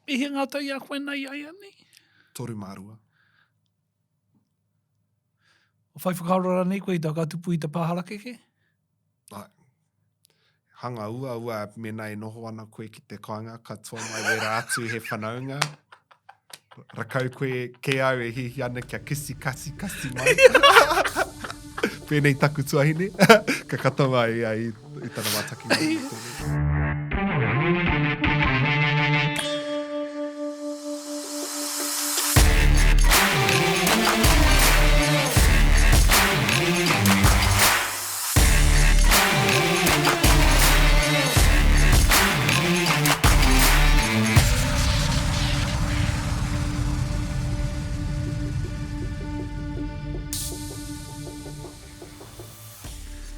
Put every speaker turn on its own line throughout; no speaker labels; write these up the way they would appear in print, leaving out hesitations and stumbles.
E hia ngā tau i a koe nei āianei?
32.
Whai whakaaro rānei koe i te whakatupu i te pā harakeke?
Ai. Hanga uaua mēnā e noho ana koe ki te kāinga, ka toa mai wērā atu he whanaunga. Rakau koe kē au e hiahia ana kia kisi kasi kasi mai. Pēnei taku tuahine, ka kata mai ia i, i tana mātaki mai. i tēnei.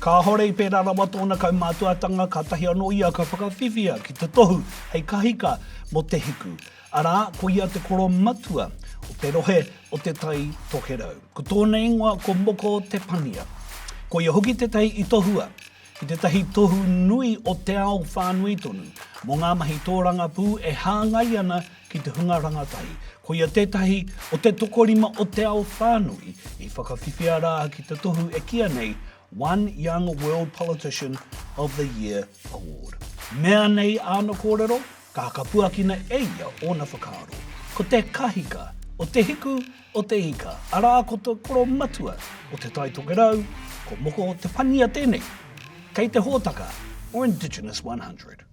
Kāhore i pērā rawa tōna kaumātuatanga kātahi anō ia ka whakawhiwhia ki te tohu hei kahika mō Te Hiku. Arā, ko ia te koro matua o te rohe o Te Tai Tokerau. Ko tōna ingoa ko Moko Te Pania. Ko ia hoki tētahi i tohua ki tētahi tohu nui o te ao whānui tonu mō ngā mahi tōrangapū e hāngai ana ki te hunga rangatahi. Ko ia tētahi o te tokorima o te ao whānui i whakawhiwhia rā ki te tohu e kīia nei One Young World Politician of the Year Award. Mea nei āna kōrero, Ka whakapuakina e ia ōna whakaaro. Ko te kahika o Te Hiku o te Ika, arā ko te koro matua o Te Tai Tokerau, ko Moko Te Pania tēnei. Kei te hōtaka o Indigenous 100.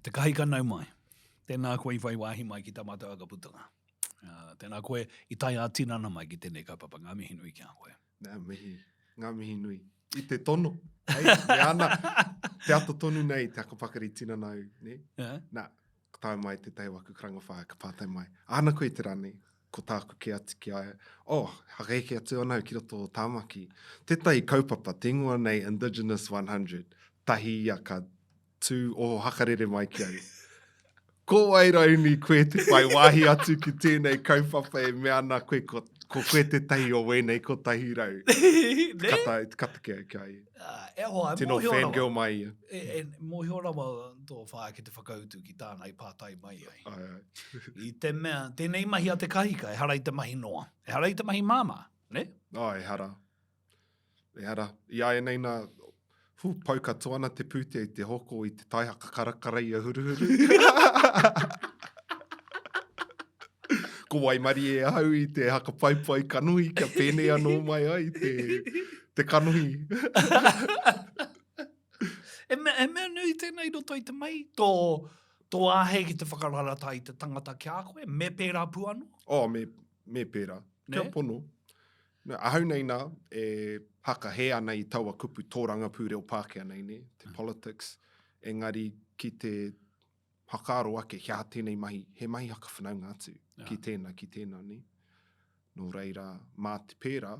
Te kahika nau mai. Tēnā koe i whai wāhi mai ki tā mātou whakaputanga. Tēnā koe i tae ā-tinana mai ki tēnei kaupapa. Ngā mihi nui ki a koe.
Ngā mihi, ngā mihi nui. I te tono. Hei, me ana, te ata tonu nei, te hakapakari tinana au, ne? Yeah. Nā, ka tae mai tētahi o aku karanga whaea, ka pātai mai, āna koe i te rā nei? Ko tāku kē atu ki a ia, oh, hakaheke atu ana au ki roto o Tāmaki. Tētahi kaupapa, te ingoa nei Indigenous 100, tahi ia ka tū oho hakarere mai ki au. Ko wai raini koe te whai wāhi atu ki tēnei kaupapa e mea ana koe ko, ko koe tētahi o wēnei 100.
Ne?
Kata, kata ki au ki a ia.
Ah, e hoa, e
Tino
mōhio rawa.
fangirl mai ia.
E, e mōhio rawa tō whaea ki te whakautu ki tāna i pātai mai ai.
Ai, ai.
I te mea, tēnei mahi a te kahika, ehara i te mahi noa. Ehara i te mahi māmā, ne?
Oh, ehara. Ehara, i āianei nā, hū, pau katoa ana te pūtea i te hoko i te taihaka karakara i a Huruhuru. Ko waimarie ahau i te haka paipai kanohi kia pēnei anō mai ai te, te kanohi.
He mea, he mea nui tēnei i roto i te mahi, tō, tō āhei ki te whakararata i te tangata ki a koe, me pērā pū anō?
Oh, me, me pērā. Kia
Ne?
pono. Nā, ahau nei nā, e hakahē ana i taua kupu tōrangapū reo Pākehā nei, nē, te politics, engari ki te whakaaro ake he aha tēnei mahi, he mahi hakawhanaunga atu ki tēnā, ki tēnā, nē. Nō reira, mā te pērā,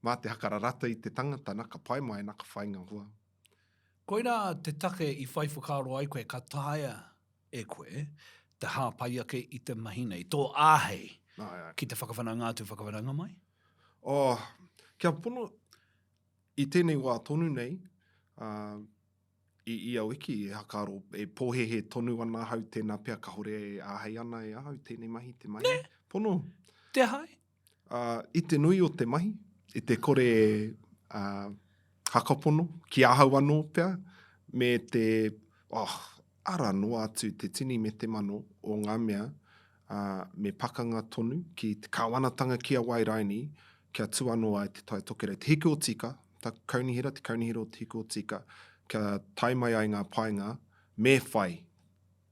mā te hakararata i te tangata, nā, ka pai mai, nā, ka whai ngā hua.
Koirā te take i whai whakaaro ai koe ka taea e koe te hāpai ake i te mahi nei, tō āhei ki te whakawhanaunga atu, whakawhanaunga mai?
Oh, kia pono, i tēnei wā tonu nei, uh, i ia wiki e hakaro, e pōhehe tonu ana ahau tēnā pea kahore e āhei ana e ahau tēnei mahi te mahi.
Ne?
Pono.
Te aha ai?
Uh, i te nui o te mahi, i te kore uh, hakapono, ki ahau anō pea, me te, oh, ara noa atu te tini me te mano o ngā mea, uh, me pakanga tonu ki te kāwanatanga ki a Wairaini, kia tū anō ai Te Tai Tokerau. Te Hiku o Tika, taku kaunihera, te kaunihera o Te Hiku o Tika, kia tae mai ai ngā painga, me whai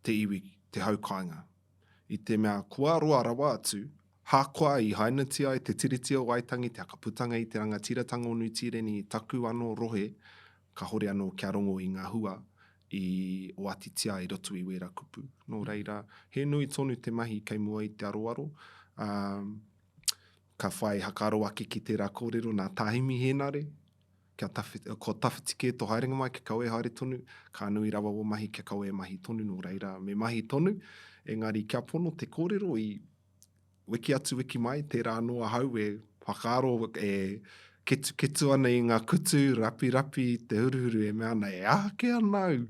te iwi, te hau kāinga. I te mea kua roa rawa atu, hakoa i hainatia ai te Tiriti o Waitangi, te Hakaputanga i te Rangatiratanga o Nu Tīreni i taku anō rohe, kahore anō kia rongo i ngā hua i oatitia i roto i wērā kupu. Nō reira, he nui tonu te mahi kei mua i te aroaro, ā, ka whai hakaaro ake ki tērā kōrero nā Tā Himi Hēnare, kia tawhiti, kua tawhiti kē tō haerenga mai, kia kaua e haere tonu, ka nui rawa wō mahi kia kaua e mahi tonu, nō reira, me mahi tonu, engari kia pono te kōrero i wiki atu wiki mai, tērā anō ahau e whakaaro, e ketuketu ana i ngā kutu, rapirapi i te huruhuru e mea ana, e aha kē ana au?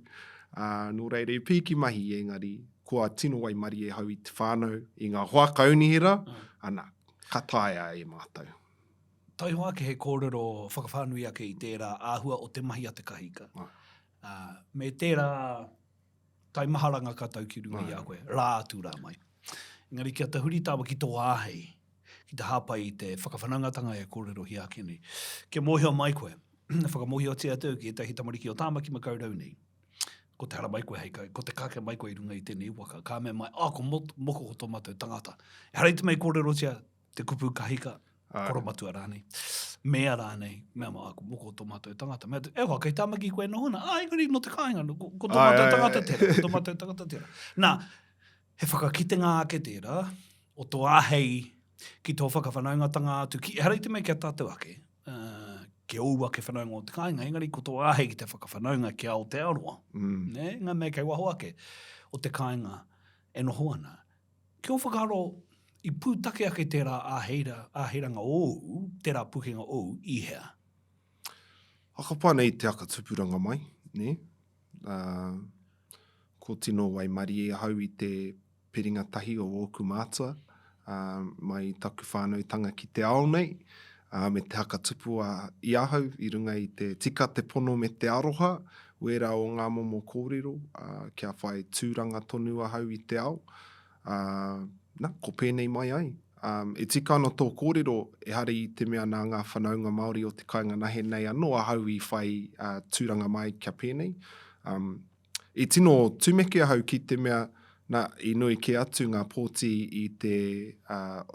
Ā, nō reira, i pīki mahi, engari, Kua tino waimarie ahau i te whānau, i ngā hoa kaunihera, ana, ka taea e mātou.
Taihoa ake he kōrero whakawhānui ake i tērā āhua o te mahi a te kahika. Ā, me tērā taimaharanga ka tau ki runga i a koe, rā atu rā mai. Engari kia tahuri tāua ki tō āhei, ki te hāpai i te whakawhanaungatanga e kōrerohia ake nei. Kia mōhio mai koe, whakamōhiotia atu ki ētahi tamariki o Tāmaki Makaurau nei, ko te haramai koe hei kai, ko te kake mai koe i runga i tēnei waka, ka mea mai, oh, ko moko ko tō mātou tangata. Ehara i te mea i kōrerotia te kupu kahika, koromatua rānei, mea rānei, mea mai, ko moko tō mātou tangata. Mea atu, e hoa, kei Tāmaki koe noho ana, ah, engari nō te kāinga, ko, ko tō mātou tangata tērā, ko tō mātou tangata tērā. Nā, he whakakitenga ake tērā o tō āhei ki tō whakawhanaungatanga atu, ki, ehara i te mea ki a tātou ake, uh, ki ōu ake whanaunga o te kāinga, engari ko tō āhei ki te whakawhanaunga ki Aotearoa, mm. ne? ngā mea kei waho ake o te kāinga e noho ana. Ki ō whakaaro, i pūtake ake tērā āheira, āheiranga ōu, tērā pukenga ōu, i hea?
Whakapā nei te aka tupuranga mai, ne? Uh, ko tino waimarie ahau i te piringa tahi o ōku mātua, ā, mai i taku whānautanga ki te ao nei, ā, me te haka tupu a, i ahau i runga i te tika, te pono me te aroha, wērā o ngā momo kōrero, ā, kia whai tūranga tonu ahau i te ao, ā, na, ko pēnei mai ai. Ā, e tika ana tō kōrero, ehara i te mea nā ngā whanaunga Māori o te kāinga nahe nei anō ahau i whai, ā, tūranga mai kia pēnei. Ā, I tino tumeke ahau ki te mea, na, i nui kē atu ngā pōti i te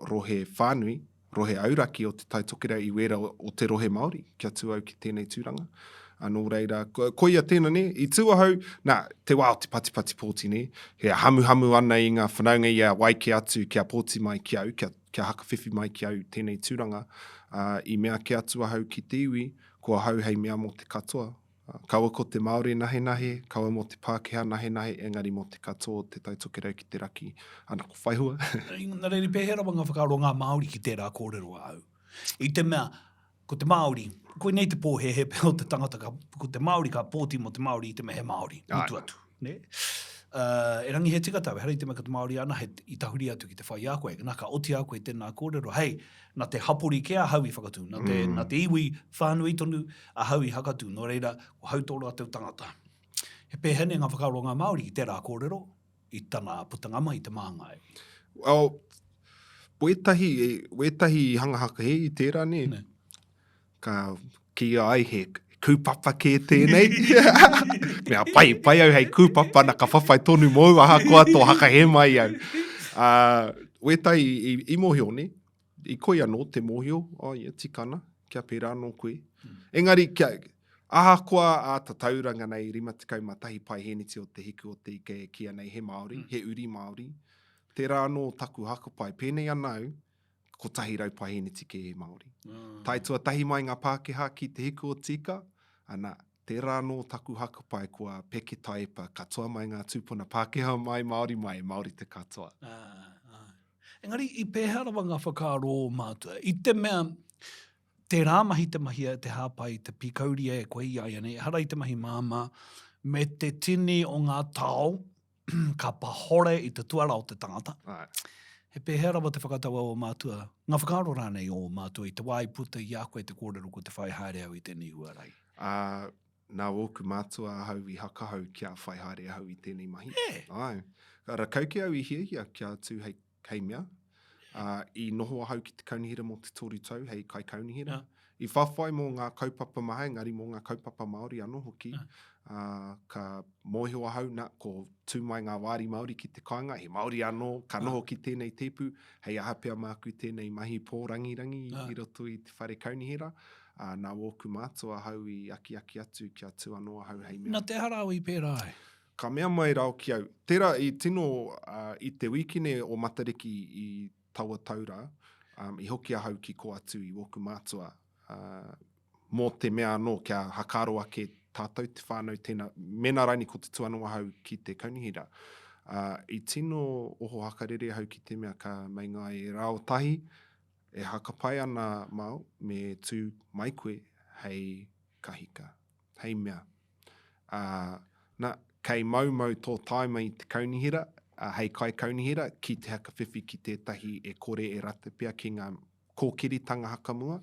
rohe whānui, rohe auraki o Te Tai Tokerau i wērā o te rohe Māori, kia tū au ki tēnei tūranga. Nō reira, koia tēnā, nē, i tū ahau, nā, te wā o te patipati pōti, nē, he hamuhamu ana i ngā whanaunga i a wai kē atu kia pōti mai ki au, kia, kia hakawhiwhi mai ki au tēnei tūranga, ā, i mea kē atu ahau ki te iwi, ko ahau hei mea mō te katoa, Kaua ko te Māori nahenahe, kaua mō te Pākehā nahenahe, engari mō te katoa o Te Tai Tokerau ki te raki. Ana, ko whaihua.
Nā reira, i pēhea rawa ngā whakaaro o ngā Māori ki tērā kōrero āu? I te mea, ko te Māori, koinei te pōhēhē pea o te tangata, ka, ko te Māori ka pōti mō te Māori i te mea he Māori, mutu atu. Nē? Uh, erangi he tika tāu, ehara i te mea ko te Māori anahe i tahuri atu ki te whai i a koe, nā ka oti a koe tēnā kōrero, hei, nā te hapori kē ahau i whakatū, nā te, mm. nā te iwi whānui tonu ahau i hakatū, nō reira, ko hau tō rātou tangata. He pēhea nei ngā whakaaro o ngā Māori ki tērā kōrero i tana putanga mai i te māngai?
Well, wētahi, wētahi i hanga hakahē i tērā, nē? Ne. Ka kīia ai he kūpapa kē tēnei. Mea pai, pai au hei kūpapa, na ka whawhai tonu mōu ahakoa tō hakahē mai au. Uh, wētahi i, i, i mōhio, ne? I koi anō te mōhio, oh, ia, tika ana, kia pērā anō koe. Mm. Engari, kia, ahakoa a tatauranga nei 51 paihēneti o te hiku o te ika e kīia nei he Māori, mm. he uri Māori, tērā anō taku hakapai, pēnei ana au, 100 paihēneti kē he Māori. Mm. Tae tuatahi mai ngā Pākehā ki te hiku o Tika, ana, tērā anō taku hakapai kua peke taepa, katoa mai ngā tūpuna Pākehā mai, Māori mai, Māori te katoa.
Ah, ah. Engari, i pēhea rawa ngā whakaaro o mātua? I te mea, tērā mahi te mahia, te hāpai, te pīkauria e koe i a ia nei, ehara i te mahi māmā, me te tini o ngā tao, ka pahore i te tuara o te tangata. Ai. He pēhea rawa te whakatau a ō mātua, ngā whakaaro rānei o ō mātua i te wā i puta i a koe te kōrero ko te whai haere au i tēnei huarahi?
Ā, nā ōku mātua ahau i hakahau kia whai haere ahau i tēnei mahi.
E!
Āe. Rakau kē au i hiahia kia tū hei, hei mea. Ā, i noho ahau ki te kaunihera mō te toru tau hei kaikaunihera. I whawhai mō ngā kaupapa maha, engari mō ngā kaupapa Māori anō hoki. Ā, ka mōhio ahau, nā, ko tū mai ngā wāri Māori ki te kāinga, he Māori anō, ka noho ki tēnei tēpu, hei aha pea māku tēnei mahi pōrangirangi i roto i te whare kaunihera. Ā, nā wōku mātua ahau i akiaki atu kia tū anō ahau hei mea.
Nā te aha rā i pērā ai?
Ka mea mai rā ki au, tērā i tino, i te wīkene o Matariki i taua tau rā, i hoki ahau ki kō atu i wōku mātua, mō te mea anō kia hakaaro ake tātou te whānau tēnā, mēnā raini ko te tū anō ahau ki te kaunihera. I tino oho hakarere ahau ki te mea ka meinga ai e rāo tahi, e hakapai ana māu me tū mai koe hei kahika, hei mea. Ā, na, kei maumau tō tāima i te kaunihera, hei kaikaunihera ki te hakawhiwhi ki tētahi e kore e rata pea ki ngā kōkiritanga hakamua,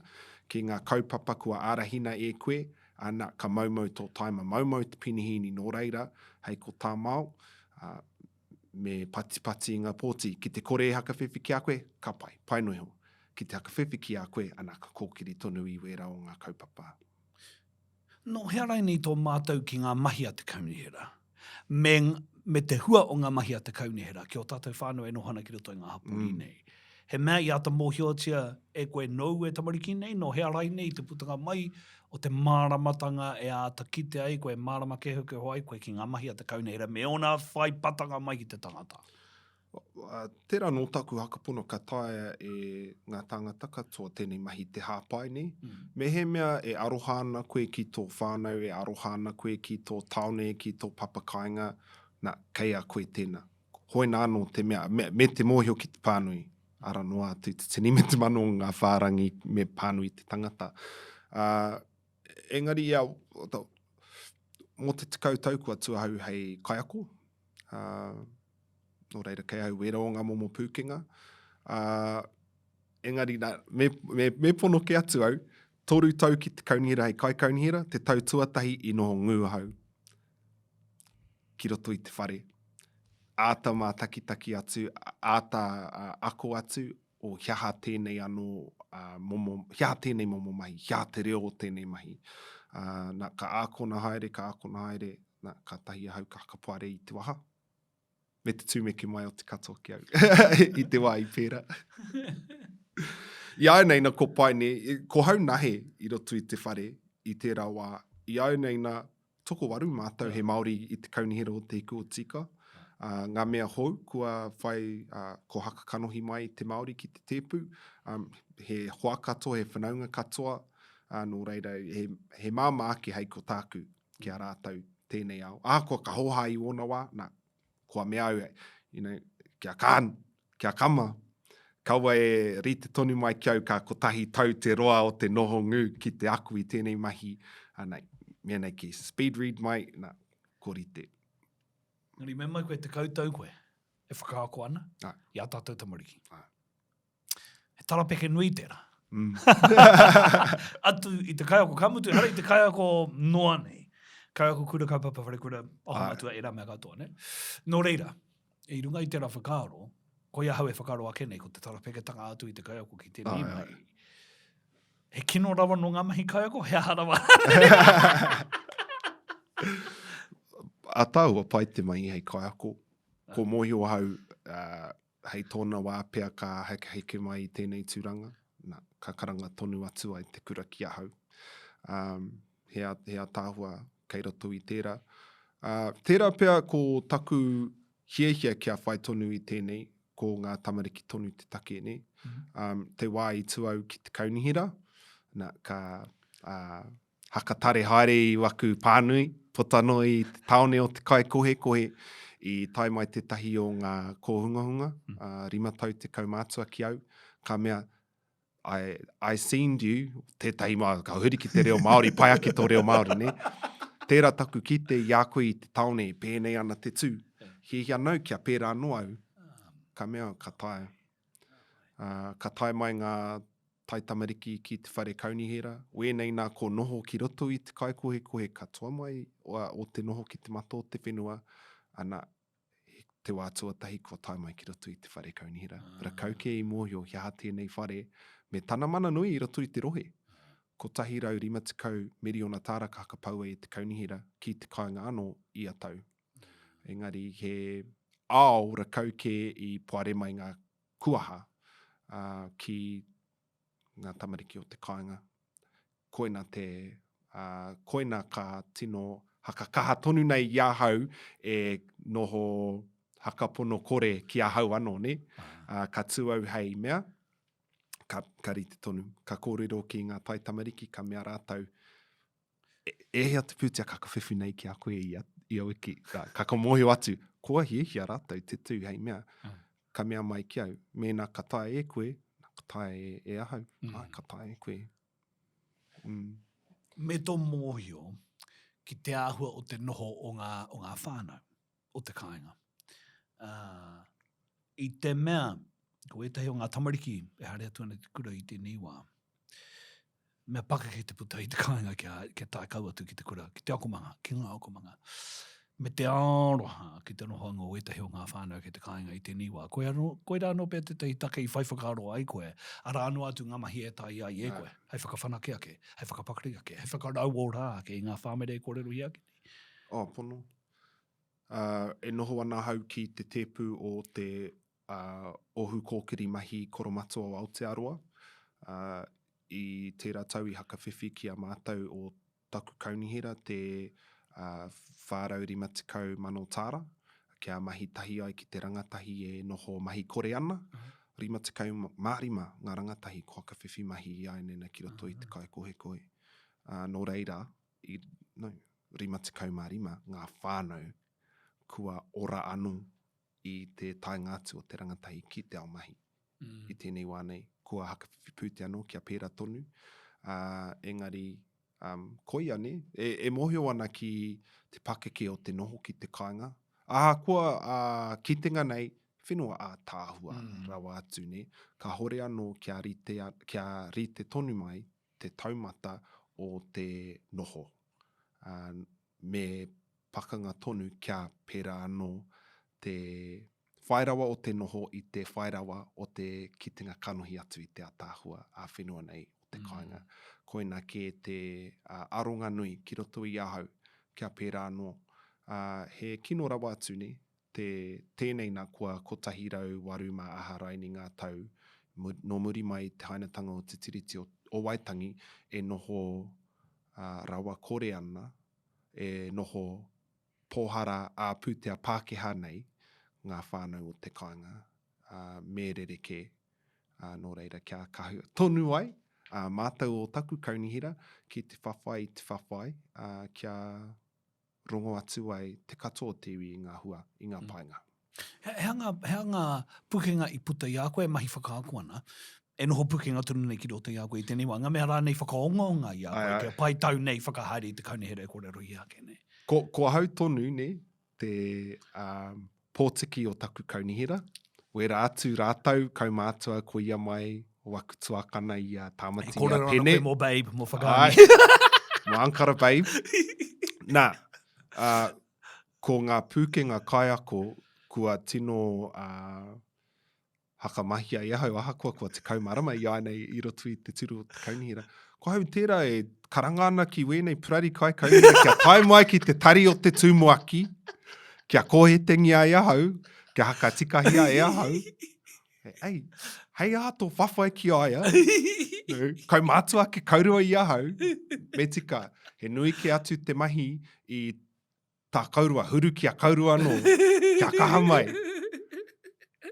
ki ngā kaupapa kua ārahina e koe, ana, ka moumou tō taima, moumou te penihīni, nō reira, hei ko tā Mao, ā, me patipati i ngā pōti. Ki te kore e hakawhiwhi ki a koe, ka pai, pai noa iho. Ki te hakawhiwhi ki a koe, ana, ka kōkiri tonu i wērā o ngā kaupapa.
Nō hea rainei tō mātau ki ngā mahi a te kaunihera, me, me te hua o ngā mahi a te kaunihera ki ō tātou whānau e noho ana ki roto i ngā hapori mm. nei? He mea i āta mōhiotia e koe nōu e tamariki nei, nō hea rainei te putanga mai o te māramatanga e āta kite ai koe, e mārama kehokeho ai koe ki ngā mahi a te kaunihera me ōna whai patanga mai ki te tangata?
Tērā nō taku whakapono ka taea e ngā tāngata katoa tēnei mahi te hāpai, nē? Mehemea e aroha ana koe ki tō whānau, e aroha ana koe ki tō tāone, ki tō papakāinga, nā, kei a koe tēnā. Hoina anō te mea, me, me te mōhio ki te pānui, ara noa atu te tini me te mano o ngā whārangi me pānui te tangata. Ā, engari ia, mō te tekau tau kua tū ahau hei kaiako, ā, Nō reira, kei au wera o ngā momo pūkenga. Ā, engari nā, me, me, me pono kē atu au, toru tau ki te kaunihera hei kaikaunihera, te tau tuatahi i noho ngū ahau ki roto i te whare. Āta mātakitaki atu, āta ako atu, o he aha tēnei anō uh, momo, he aha tēnei momo mahi, he aha te reo o tēnei mahi. Uh, nā, ka ākona haere, ka ākona haere, nā, kātahi ahau ka hakapoare i te waha. Me te tūmeke mai o te katoa ki au i te wā i pērā. I au nei na ko Paine, ko hau nahe i roto i te whare i tērā wā. I au nei na, tokowaru mātou he Māori i te kaunihera o Te Hiku o Tika. Uh, ngā mea hou kua whai, uh, ko haka kanohi mai te Māori ki te tēpu. Um, he hoa katoa, he whanaunga katoa, uh, nō reira, he, he māmā ake hei ko tāku ki a rātou tēnei ao. Ahakoa ka hōhā i wōna wā, nā, kua mea au, you know, kia kān, kia kama, kaua e rite tonu mai ki au ka kotahi tau te roa o te noho ngū ki te ako i tēnei mahi, ana, mea nei ki speed read mai, nā, ko rite.
Engari me mai koe 10 tau koe e whakaako ana Ai. i ā tātou tamariki. Ai. He tarapeke nui tērā. Mm. Atu i te kaiako, ka mutu, ehara i te kaiako noa nei. Kaiako kura kaupapa wharekura, oho matua, ērā mea katoa, ne? Nō reira, i runga i tērā whakaaro, koia ahau e whakaaro ake nei, ko te tarapeketanga atu i te kaiako ki tēnei mahi. He kino rawa nō ngā mahi kaiako, he aha rawa?
Ataahua pai te mahi hei kaiako. Ko mōhio ahau, uh, hei tōna wā pea ka heke mai i tēnei tūranga, na, ka karanga tonu atu ai te kura ki ahau. Um, he, a, he ataahua kei roto i tērā. Uh, tērā pea ko taku hiahia kia whai tonu i tēnei, ko ngā tamariki tonu te take, ne? Mm -hmm. um, te wā i tu au ki te kaunihera, na, ka uh, hakatare haere i waku pānui, puta noa i te tāone o te kaikohekohe, i tae mai tētahi o ngā kōhungahunga, mm. uh, rima tau te kaumātua ki au, ka mea, I, I seen you, tētahi mā, ka huri ki te reo Māori, pai ake tō reo Māori, ne? Tērā taku kite i a koe i te tāone e pēnei ana te tū. Hiahia nau kia pērā anō au. Ka mea, ka taea. Uh, ka tae mai ngā taitamariki ki te whare kaunihera, wēnei nā ko noho ki roto i te kaikohekohe katoa mai o te noho ki te mata o te whenua, ana, te wā tuatahi kua tae mai ki roto i te whare kaunihera. Ah. Rakau kē i mōhio he aha tēnei whare, me tana mana nui i roto i te rohe. 150 miriona tāra ka hakapaua e te kaunihera ki te kāinga anō ia tau. Engari he ao rakau kē i poare mai ngā kuaha ki ngā tamariki o te kāinga. Koina te, uh, koina ka tino hakakaha tonu nei i ahau e noho hakapono kore ki ahau anō, ne? Uh, ka tū au hei mea, ka, ka rite tonu, ka kōrero ki ngā taitamariki, ka mea rātou, e, e hea te pūtea ka kawhiwhi nei ki a koe ia, ia wiki. Ka, ka, ka mōhio atu, kua hiahia rātou te tū hei mea. Mm. Ka mea mai ki au, mēnā ka taea e koe, ka taea e, e ahau, mm. ai, ka taea e koe.
Mm. Me tō mōhio ki te āhua o te noho o ngā, o ngā whānau, o te kāinga. Uh, I te mea, ko ētahi o ngā tamariki e haere atu ana i te kura i tēnei wā, mea pakeke te puta i te kāinga kia, kia tae kau atu ki te kura, ki te akomanga, ki ngā akomanga. Me te aroha ki te nohoanga o ētahi o ngā whānau kei te kāinga i tēnei wā. Koe anō, koirā anō pea tētahi take i whai whakaaro ai koe, arā noa atu ngā mahi e taea ai e koe, hei whakawhanake ake, hei whakapakari ake, hei whakarauora ake i ngā whāmere e kōrerohia ake nei.
Oh, pono. Uh, e noho ana ahau ki te tēpu o te uh, Ohu Kōkiri Mahi Koromatua o Aotearoa. Uh, I tērā tau i hakawhiwhi ki a mātou o taku kaunihera te uh, 450 mano tāra kia mahi tahi ai ki te rangatahi e noho mahi kore ana. Uh -huh. 55 ngā rangatahi kua hakawhiwhi mahi i āianei ki roto uh -huh. i te kaikohekohe. Uh, nō reira, i, no, 55 ngā whānau kua ora anō i te taenga atu o te rangatahi ki te ao mahi mm. i tēnei wā nei. Kua hakawhiwhi pūtea anō kia pērā tonu. Uh, engari, um, koia ne, e, e mōhio ana ki te pakeke o te noho ki te kāinga. Ahakoa uh, kitenga nei, whenua ātaahua mm. rawa atu ne, kāhore anō kia rite, kia rite tonu mai te taumata o te noho. Uh, me pakanga tonu kia pērā anō te whairawa o te noho i te whairawa o te kitenga kanohi atu i te ataahua ā-whenua nei o te kāinga. Mm. Koina kē te uh, aronga nui ki roto i ahau kia pērā anō. Uh, he kino rawa atu nei, te, tēnei nā kua 108 mā aha raini ngā tau nō muri mai i te hainatanga o te Tiriti o, o Waitangi e noho uh, rawa kore ana e noho pōhara ā-pūtea Pākehā nei ngā whānau o te kāinga, ā, me rerekē, ā, nō reira kia kahu tonu ai ā mātou o taku kaunihera ki te whawhai i te whawhai, ā, kia rongo atu ai te katoa o te iwi i ngā hua, i ngā painga.
He, he anga, he anga pukenga i puta i a koe e mahi whakaako ana, e noho pukenga tonu nei ki roto i a koe i tēnei wā, ngā mea rānei whakaongaonga i a koe, kia pai tau nei whakahaere i te kaunihera e kōrerohia ake nei.
Ko, ko ahau tonu, nē, te um, pōtiki o taku kaunihera. Wera atu rātou, kaumātua, ko ia mai, o aku tuakana i a Tāmati, i a Pene.
Kōrero ana koe mō Babe, mō Whakaani.
Mō Ankara Babe. Nā, uh, Ko ngā pūkenga kaiako kua tino hakamahia i ahau, ahakoa kua 10 marama i āianei i roto i te tūru o te kaunihera. Ko ahau tērā e karanga ana ki wēnei parari kai kaunihera kia tae mai ki te tari o te tumuaki, kia kōhetengia e ahau, kia hakatikahia e ahau. Ei, hei ā tō whawhai ki a ia, kaumātua ake kaurua i ahau, me tika, he nui kē atu te mahi i tā kaurua, huru ki a kaurua anō, kia kaha mai.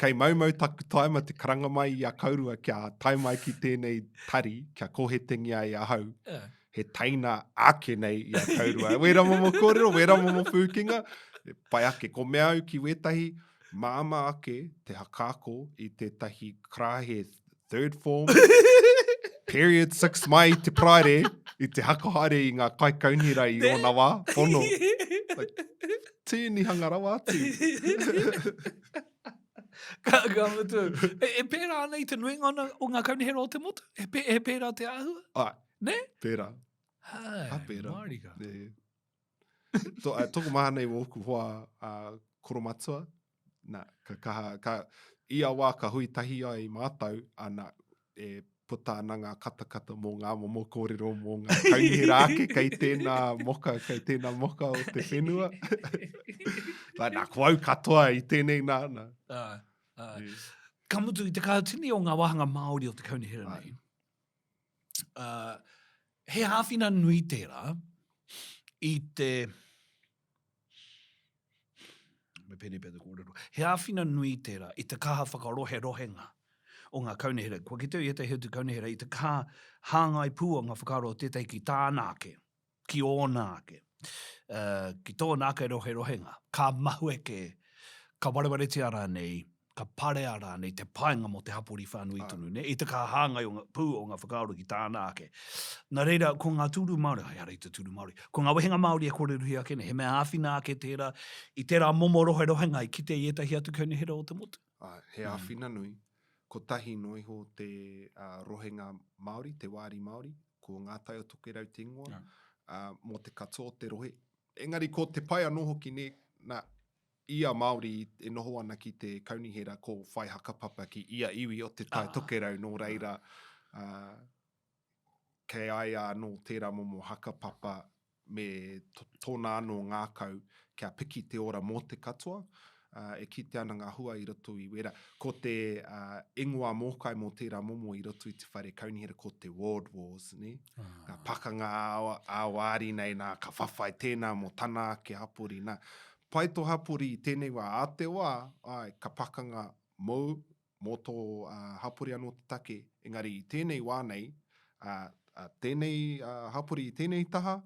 Kei maumau taku taima te karanga mai i a kaurua kia tae mai ki tēnei tari, kia kohetengia e ahau. Yeah. He teina ake nei i a kaurua. Wera momo kōrero, wera momo pūkenga, pai ake. Ko mea au ki wētahi, māmā ake te hakaako i tētahi karaehe third form, period 6 mai i te Paraire, i te hakahaere i ngā kaikaunihera i ōna wā, pono. Like, tīnihanga rawa atu.
ka, ka mutu. E, e pērā ana i te nuinga ona, o ngā kaunihera o te motu? He, pē, he pērā te āhua?
Ai.
Ne?
Pērā.
Hai,
Ha, pērā.
Mārika.
Ne. To, uh, tokomaha nei wōku hoa uh, koromatua, Na, ka kaha, ka, ia wā ka hui tahi ai mātou, ana, e puta ana ngā katakata mō ngā momo kōrero mō ngā kaunihera ake kei tēnā moka, kei tēnā moka o te whenua. Like, nā, ko au katoa i tēnei nā, nā.
Āe, āe. Yeah. Ka mutu i te kaha tini o ngā wāhanga Māori o te kaunihera nei. Uh, he āwhina nui tērā i te Me pēnei pea te kōrero. He āwhina nui tērā i te kaha whakaroherohenga o ngā kaunihera. Kua kite i ētahi atu kaunihera i te kaha hāngai pū o ngā whakaaro o tētahi ki tāna ake, ki ōna ake, uh, ki tōna ake roherohenga. Ka mahueke, ka warewaretia rānei. Ka parea rānei te painga mō te hapori whānui tonu, nē, i te ka hāngai o ngā pū o ngā whakaaro ki tāna ake. Nā reira, ko ngā tūru Māori, ehara i te tūru Māori, ko ngā wehenga Māori e kōrerohia ake nei, he mea āwhina ake tērā i tērā momo roherohenga i kite i ētahi atu kaunihera o te motu.
Āe, he āwhina nui. Kotahi noa iho te rohenga Māori, te wāri Māori, ko Ngā Tai o Tokerau te ingoa, mō te katoa o te rohe. Engari ko te pai anō hoki, nē, nā, ia Māori e noho ana ki te kaunihera ko whai hakapapa ki ia iwi o Te Tai Tokerau, nō reira, kei a ia anō tērā momo hakapapa me tōna anō ngākau kia piki te ora mō te katoa, e kitea ana ngā hua i roto i wērā. Ko te ingoa mōkai mō tērā momo i roto i te whare kaunihera ko te Ward Wars, nē? Ngā pakanga ā-wāri nei, nā, ka whawhai tēnā mō tana ake hapori, nā. Pai tō hapori i tēnei wā, ā te wā, āe, ka pakanga mōu, mō tō hapori anō te take, engari i tēnei wā nei, ā, tēnei hapori i tēnei taha,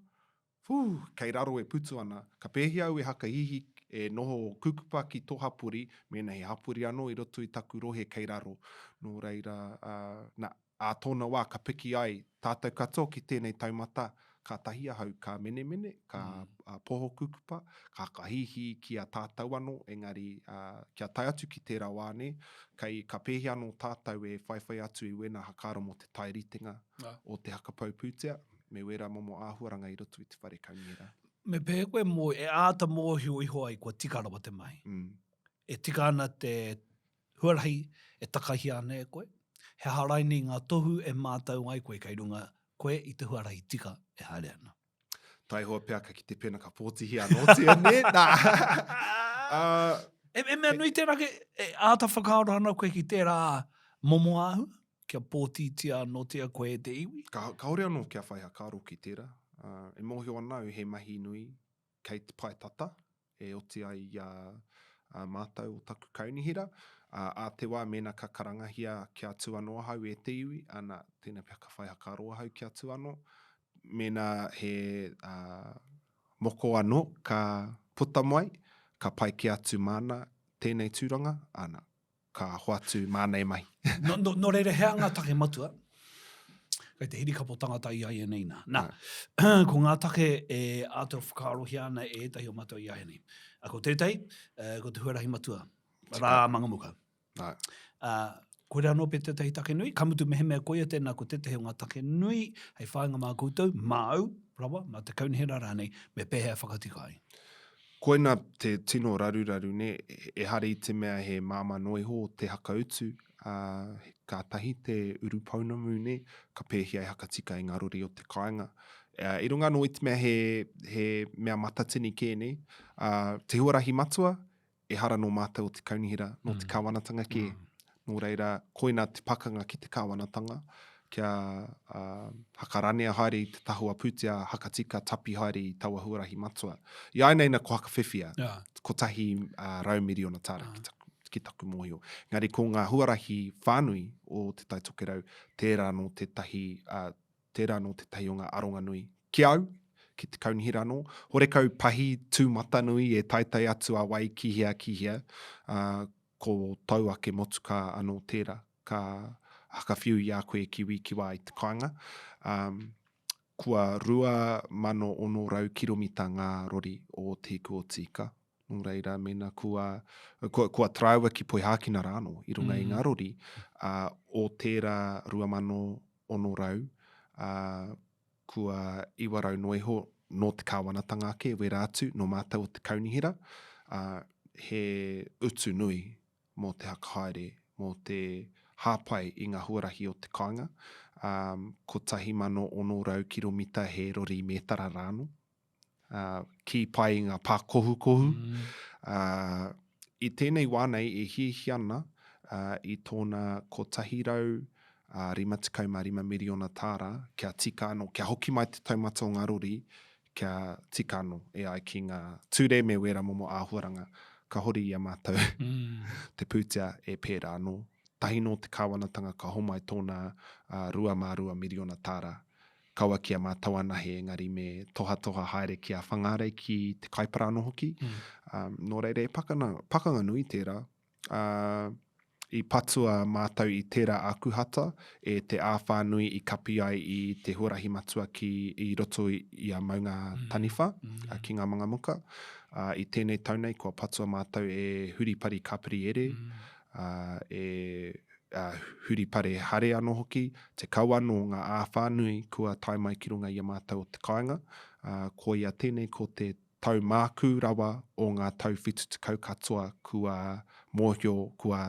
whū, kei raro e putu ana, ka pēhea au e hakahihi, e noho kukupa ki tō hapori, mēnā he hapori anō i roto i taku rohe kei raro. Nō reira, ā, nā, ā tōna wā ka piki ai tātou katoa ki tēnei taumata, kātahi ahau ka menemene, ka mm. poho kukupa, ka whakahīhī ki a tātou anō, engari kia tae atu ki tērā wā nē, kei, ka pēhea anō tātou e whaiwhai atu i wēnā hakaaro mō te tairitenga ah. o te hakapau pūtea, me wērā momo āhuaranga i roto i te whare kaunihera.
Me pēhea koe mō, e āta mōhio iho ai kua tika rawa te mahi? Mm. E tika ana te huarahi e takahia ana e koe? He aha rainei ngā tohu e mātau ai koe kei runga koe i te huarahi tika e haere ana?
Taihoa pea ka kite pena ka pōtihia anōtia, nē? Nā.
uh, e, e mea nui tērā ke, e āta whakaaro ana koe ki tērā momo āhua, kia pōtitia anōtia koe e te iwi?
Ka, kāore anō kia whai hakaaro ki tērā. Uh, e mōhio ana au he mahi nui kei te pae tata e oti ai i a mātou o taku kaunihera. Ā te wā mēnā ka karangahia kia tū anō ahau e te iwi, ana, tēnā pea ka whai hakaaro ahau kia tū anō. Mēnā he moko anō ka puta mai, ka pai kē atu māna tēnei tūranga, ana, ka hoatu māna e mahi.
Nō, nō, nō reira, he aha ngā take matua? Kei te hirikapo tangata i āianei nā. Nā, ko ngā take e āta whakaarohia ana e ētahi o mātou i āianei. Ko tētahi, ko te huarahi matua, rā Mangamuka.
Nā.
Uh, koira anō pea tētahi take nui, ka mutu mehemea koia tēnā ko tētahi o ngā take nui hei whāinga mā koutou, māu rawa, mā te kaunihera rānei, me pēhea whakatika ai?
Koina te tino raruraru nē, ehara i te mea he māmā noa iho te hakautu, ā, kātahi te urupounamu nē, ka pēhea e hakatika i ngā rori o te kāinga. Ā, i runga anō i te mea he, he mea matatini kē nē, ā, te huarahi matua, ehara nō mātou o te kaunihera, nō te kāwanatanga kē. Nō reira, koina te pakanga ki te kāwanatanga, kia uh, hakaranea haere i te tahua pūtea, hakatika tapi haere i taua huarahi matua. I āianei na ko hakawhiwhia, yeah. kotahi uh, rau miriona tāra ki taku, ki taku mōhio. Engari ko ngā huarahi whānui o Te Tai Tokerau, tērā nō tētahi, uh, tērā nō tētahi o ngā aronga nui ki au, ki te kaunihera anō. Horekau pahi tūmatanui e taetae atu a wai ki hea, ki hea, uh, ko tau ake motukā anō tērā, ka hakawhiu i a koe ki wī ki wā i te kāinga. Um, kua 2,600 kiromita ngā rori o Te Hiku o Tīka. Nō reira, mēnā kua, kua, kua taraiwa ki Poihākina rā anō i runga mm. i ngā rori, uh, o tērā 2,600, uh, kua 900 noa iho nō te kāwanatanga ake, wera atu, nō mātou o te kaunihera, ā, he utu nui mō te hakahaere, mō te hāpai i ngā huarahi o te kāinga, ā, 1,600 kiromita he rori mētara rānō, ā, kī pai i ngā pākohukohu, ā, i tēnei wā nei e hiahia ana i tōna 155 miriona tāra kia tika anō, kia hoki mai te taumata o ngā rori kia tika anō e ai ki ngā ture me wērā momo āhuaranga. Ka hori i a mātou te pūtea e pērā anō. Tahi nō te kāwanatanga ka homai tōna 2 miriona tāra kaua ki a mātou anahe engari me tohatoha haere ki a Whangārei ki te Kaipara anō hoki. Mm. Um, nō reira e pakana, pakanga nui tērā. Ā, i patua mātou i tērā Ākuhata e te āwhā nui i kapi ai i te huarahi matua ki i roto i a Maunga Taniwha, ki ngā Mangamuka. Ā, i tēnei tau nei kua patua mātou e Huripari Kapiriere, ā, e Huripare Hare anō hoki, 10 anō ngā āwhā nui kua tae mai ki runga i a mātou o te kāinga, ā, koia tēnei ko te tau mākū rawa o ngā tau 70 katoa kua mōhio, kua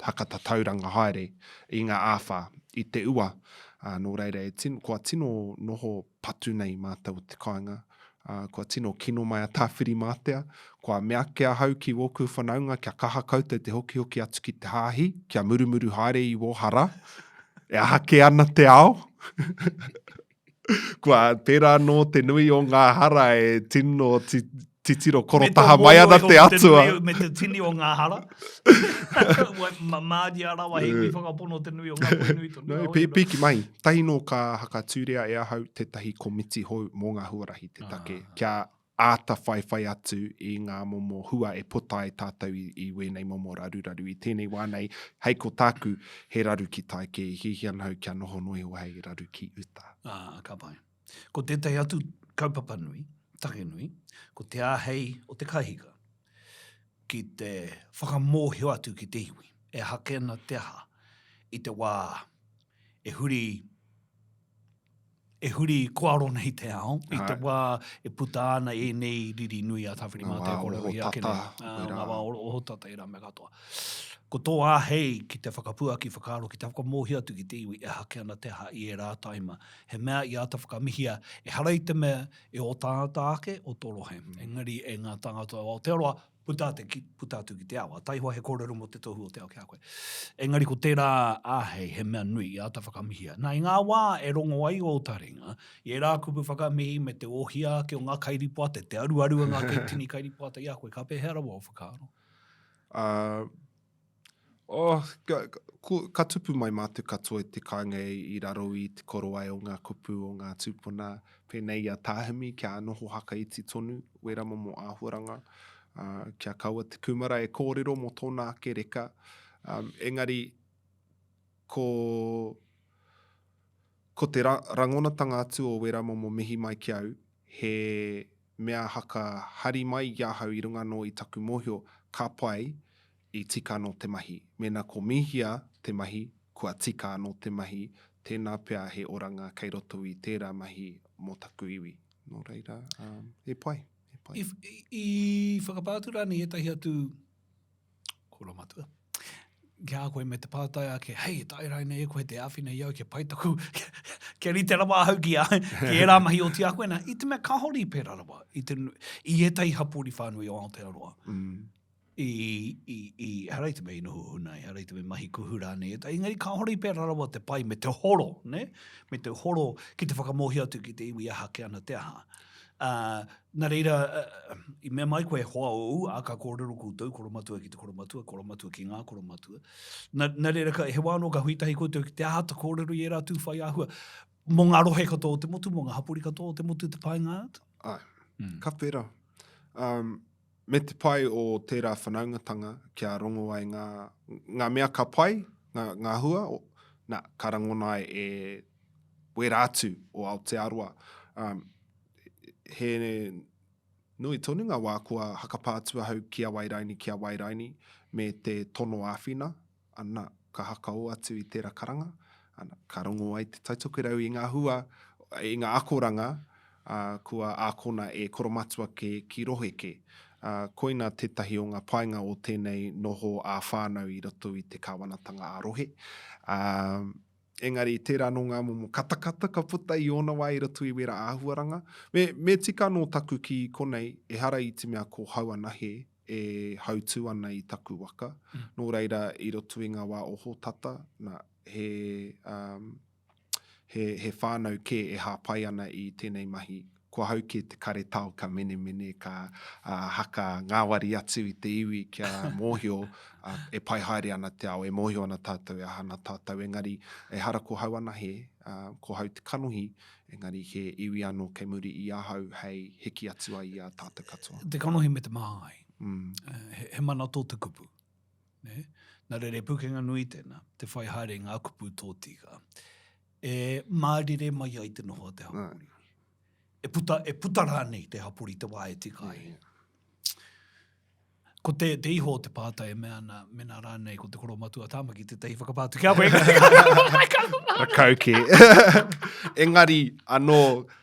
hakatatauranga haere i ngā āwhā, i te ua. Ā, nō reira, e tino, kua tino noho patu nei mātou o te kāinga, ā, kua tino kino mai a Tāwhirimātea, kua mea ake ahau ki wōku whanaunga kia kaha koutou te hokihoki atu ki te hāhi, kia murumuru haere i wō hara, e aha kē ana te ao? Kua pērā anō te nui o ngā hara e tino titiro korotaha mai ana te Atua.
Me te tini o ngā hara. Māria rawa he iwi whakapono te nui o ngā koe nui tonu.
No, pīki mai. Tahi nō ka hakatūria e ahau tētahi komiti hou mō ngā huarahi te take. Ah. Kia āta whaiwhai atu i ngā momo hua e puta ai tātou i, i wēnei momo raruraru. I tēnei wā nei, hei ko tāku, he raru ki tai kē, i hiahia ana au kia noho noa iho hei raru ki uta.
Ā, ka pai. Ko tētahi atu kaupapa nui, take nui, ko te āhei o te kahika ki te whakamōhio atu ki te iwi e hake ana te aha i te wā e huri e huri koaro nei te ao, i te wā e puta ana ēnei riri nui a Tāwhirimātea e kōrerohia ake nei. Ngā wā ohotata, ērā mea katoa. Ko tō āhei ki te whakapuaki whakaaro, ki te whakamōhio atu ki te iwi e hake ana te aha i ērā taima. He mea i āta whakamihia, ehara i te mea e ō tāngata ake o tō rohe, engari e ngā tāngata o Aotearoa, Puta atu ki, puta atu ki te ao. A taihoa he kōrero mō te tohu o te ao ki a koe. Engari ko tērā āhei he mea nui i āta whakamihia. Nā, i ngā wā e rongo ai ō taringa, i ērā kupu whakamihi me te ohia ake o ngā kairipoata, te aruaru a ngā tini kairipoata i a koe, ka pēhea rawa ō whakaaro?
Uh, Oh, ka, ka tupu mai mātou katoa i te kāinga i raro i te korowai o ngā kupu o ngā tūpuna, pēnei i a Tāhimi, kia noho hakaiti tonu wērā momo āhuaranga, uh, kia kaua te kūmara e kōrero mō tōna ake reka. Um, engari, ko, ko te ra, rangonatanga atu o wērā momo mihi mai ki au, he mea haka hari mai i ahau i runga anō i taku mōhio, ka pai, i tika anō te mahi. Mēnā ko mihia te mahi, kua tika anō te mahi, tēnā pea he oranga kei roto i tērā mahi mō taku iwi. Nō reira, he pai, he pai.
I, i whakapā atu rānei ētahi atu koromatua ki a koe me te pātai ake, hei, e taea rānei e koe te āwhina i au kia pai taku, kia rite rawa ahau ki, a, ki ērā mahi oti a koe nā, i te mea kāore i pērā rawa i, te, i ētahi hapori whānui o Aotearoa. Mm. I, i, i, ehara i te mea i noho huna, ehara i te mea mahi kuhu rānei, engari kāore i pērā rawa te pai me te horo, ne? me te horo ki te whakamōhio atu ki te iwi aha ke ana te aha. Uh, nā reira, uh, i mea mai koe hoa ou, a ka kōrero koutou, koromatua ki te koromatua, koromatua ki ngā koromatua. Nā, nā reira, ka, he wā anō ka hui tahi koutou ki te āta kōrero i ērā tū whai āhua. Mō ngā rohe katoa o te motu, mō ngā hapori katoa o te motu te painga atu.
Ai, mm. ka pērā. Um, Me te pai o tērā whanaungatanga kia rongo ai ngā, ngā mea ka pai, ngā, ngā hua, o, nā, ka rangona ai e wērā atu o Aotearoa. Um, he nui tonu ngā wā kua hakapā atu ahau ki a Wairaini, ki a Wairaini, me te tono āwhina, ana, ka hakao atu i tērā karanga, ana, ka rongo ai te Taitokerau i ngā hua, i ngā akoranga ā, kua ākona e Koromatua kē ki rohe kē. Ā, koina tētahi o ngā painga o tēnei noho ā-whānau i roto i te kāwanatanga ā-rohe. Ā, engari tērā anō ngā momo katakata ka puta i ōna wā i roto i wērā āhuaranga. Me, me tika anō taku kī konei, ehara i te mea ko hau anahe e hautū ana i taku waka. Mm. Nō reira, i roto i ngā wā ohotata, nā, he, um, he, he whānau kē e hāpai ana i tēnei mahi. Ko ahau kē te karetao ka menemene, ka uh, haka ngāwari atu i te iwi kia mōhio uh, e pai haere ana te ao, e mōhio ana tātou, e aha ana tātou. Engari, ehara ko hau anahe, uh, ko hau te kanohi, Engari he iwi anō kei muri i ahau hei hiki atu ai i a tātou katoa.
Te kanohi me te māngai. Mm. He, he mana tō te kupu. Nē? Nā reira, he pūkenga nui tēnā, te whai haere i ngā kupu tōtika. E mārire mai ai te noho a te hapori. E puta, e puta rānei te hapori te wā e tika ai. Ko te, te iho o te pātai e mea ana, mena rānei ko te koromatua Tāmaki tētahi whakapā atu ki a koe.
Rakau kē. Engari anō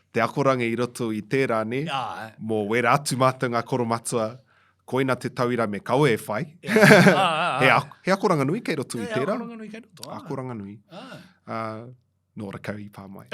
te akoranga i roto i tērā, nē, mō wērā atu mātou ngā koromatua, koina te tauira me kawe e whai. He, he akoranga nui kei roto i tērā. He
akoranga nui kei roto.
Akoranga nui. Uh, nō rakau i pā mai.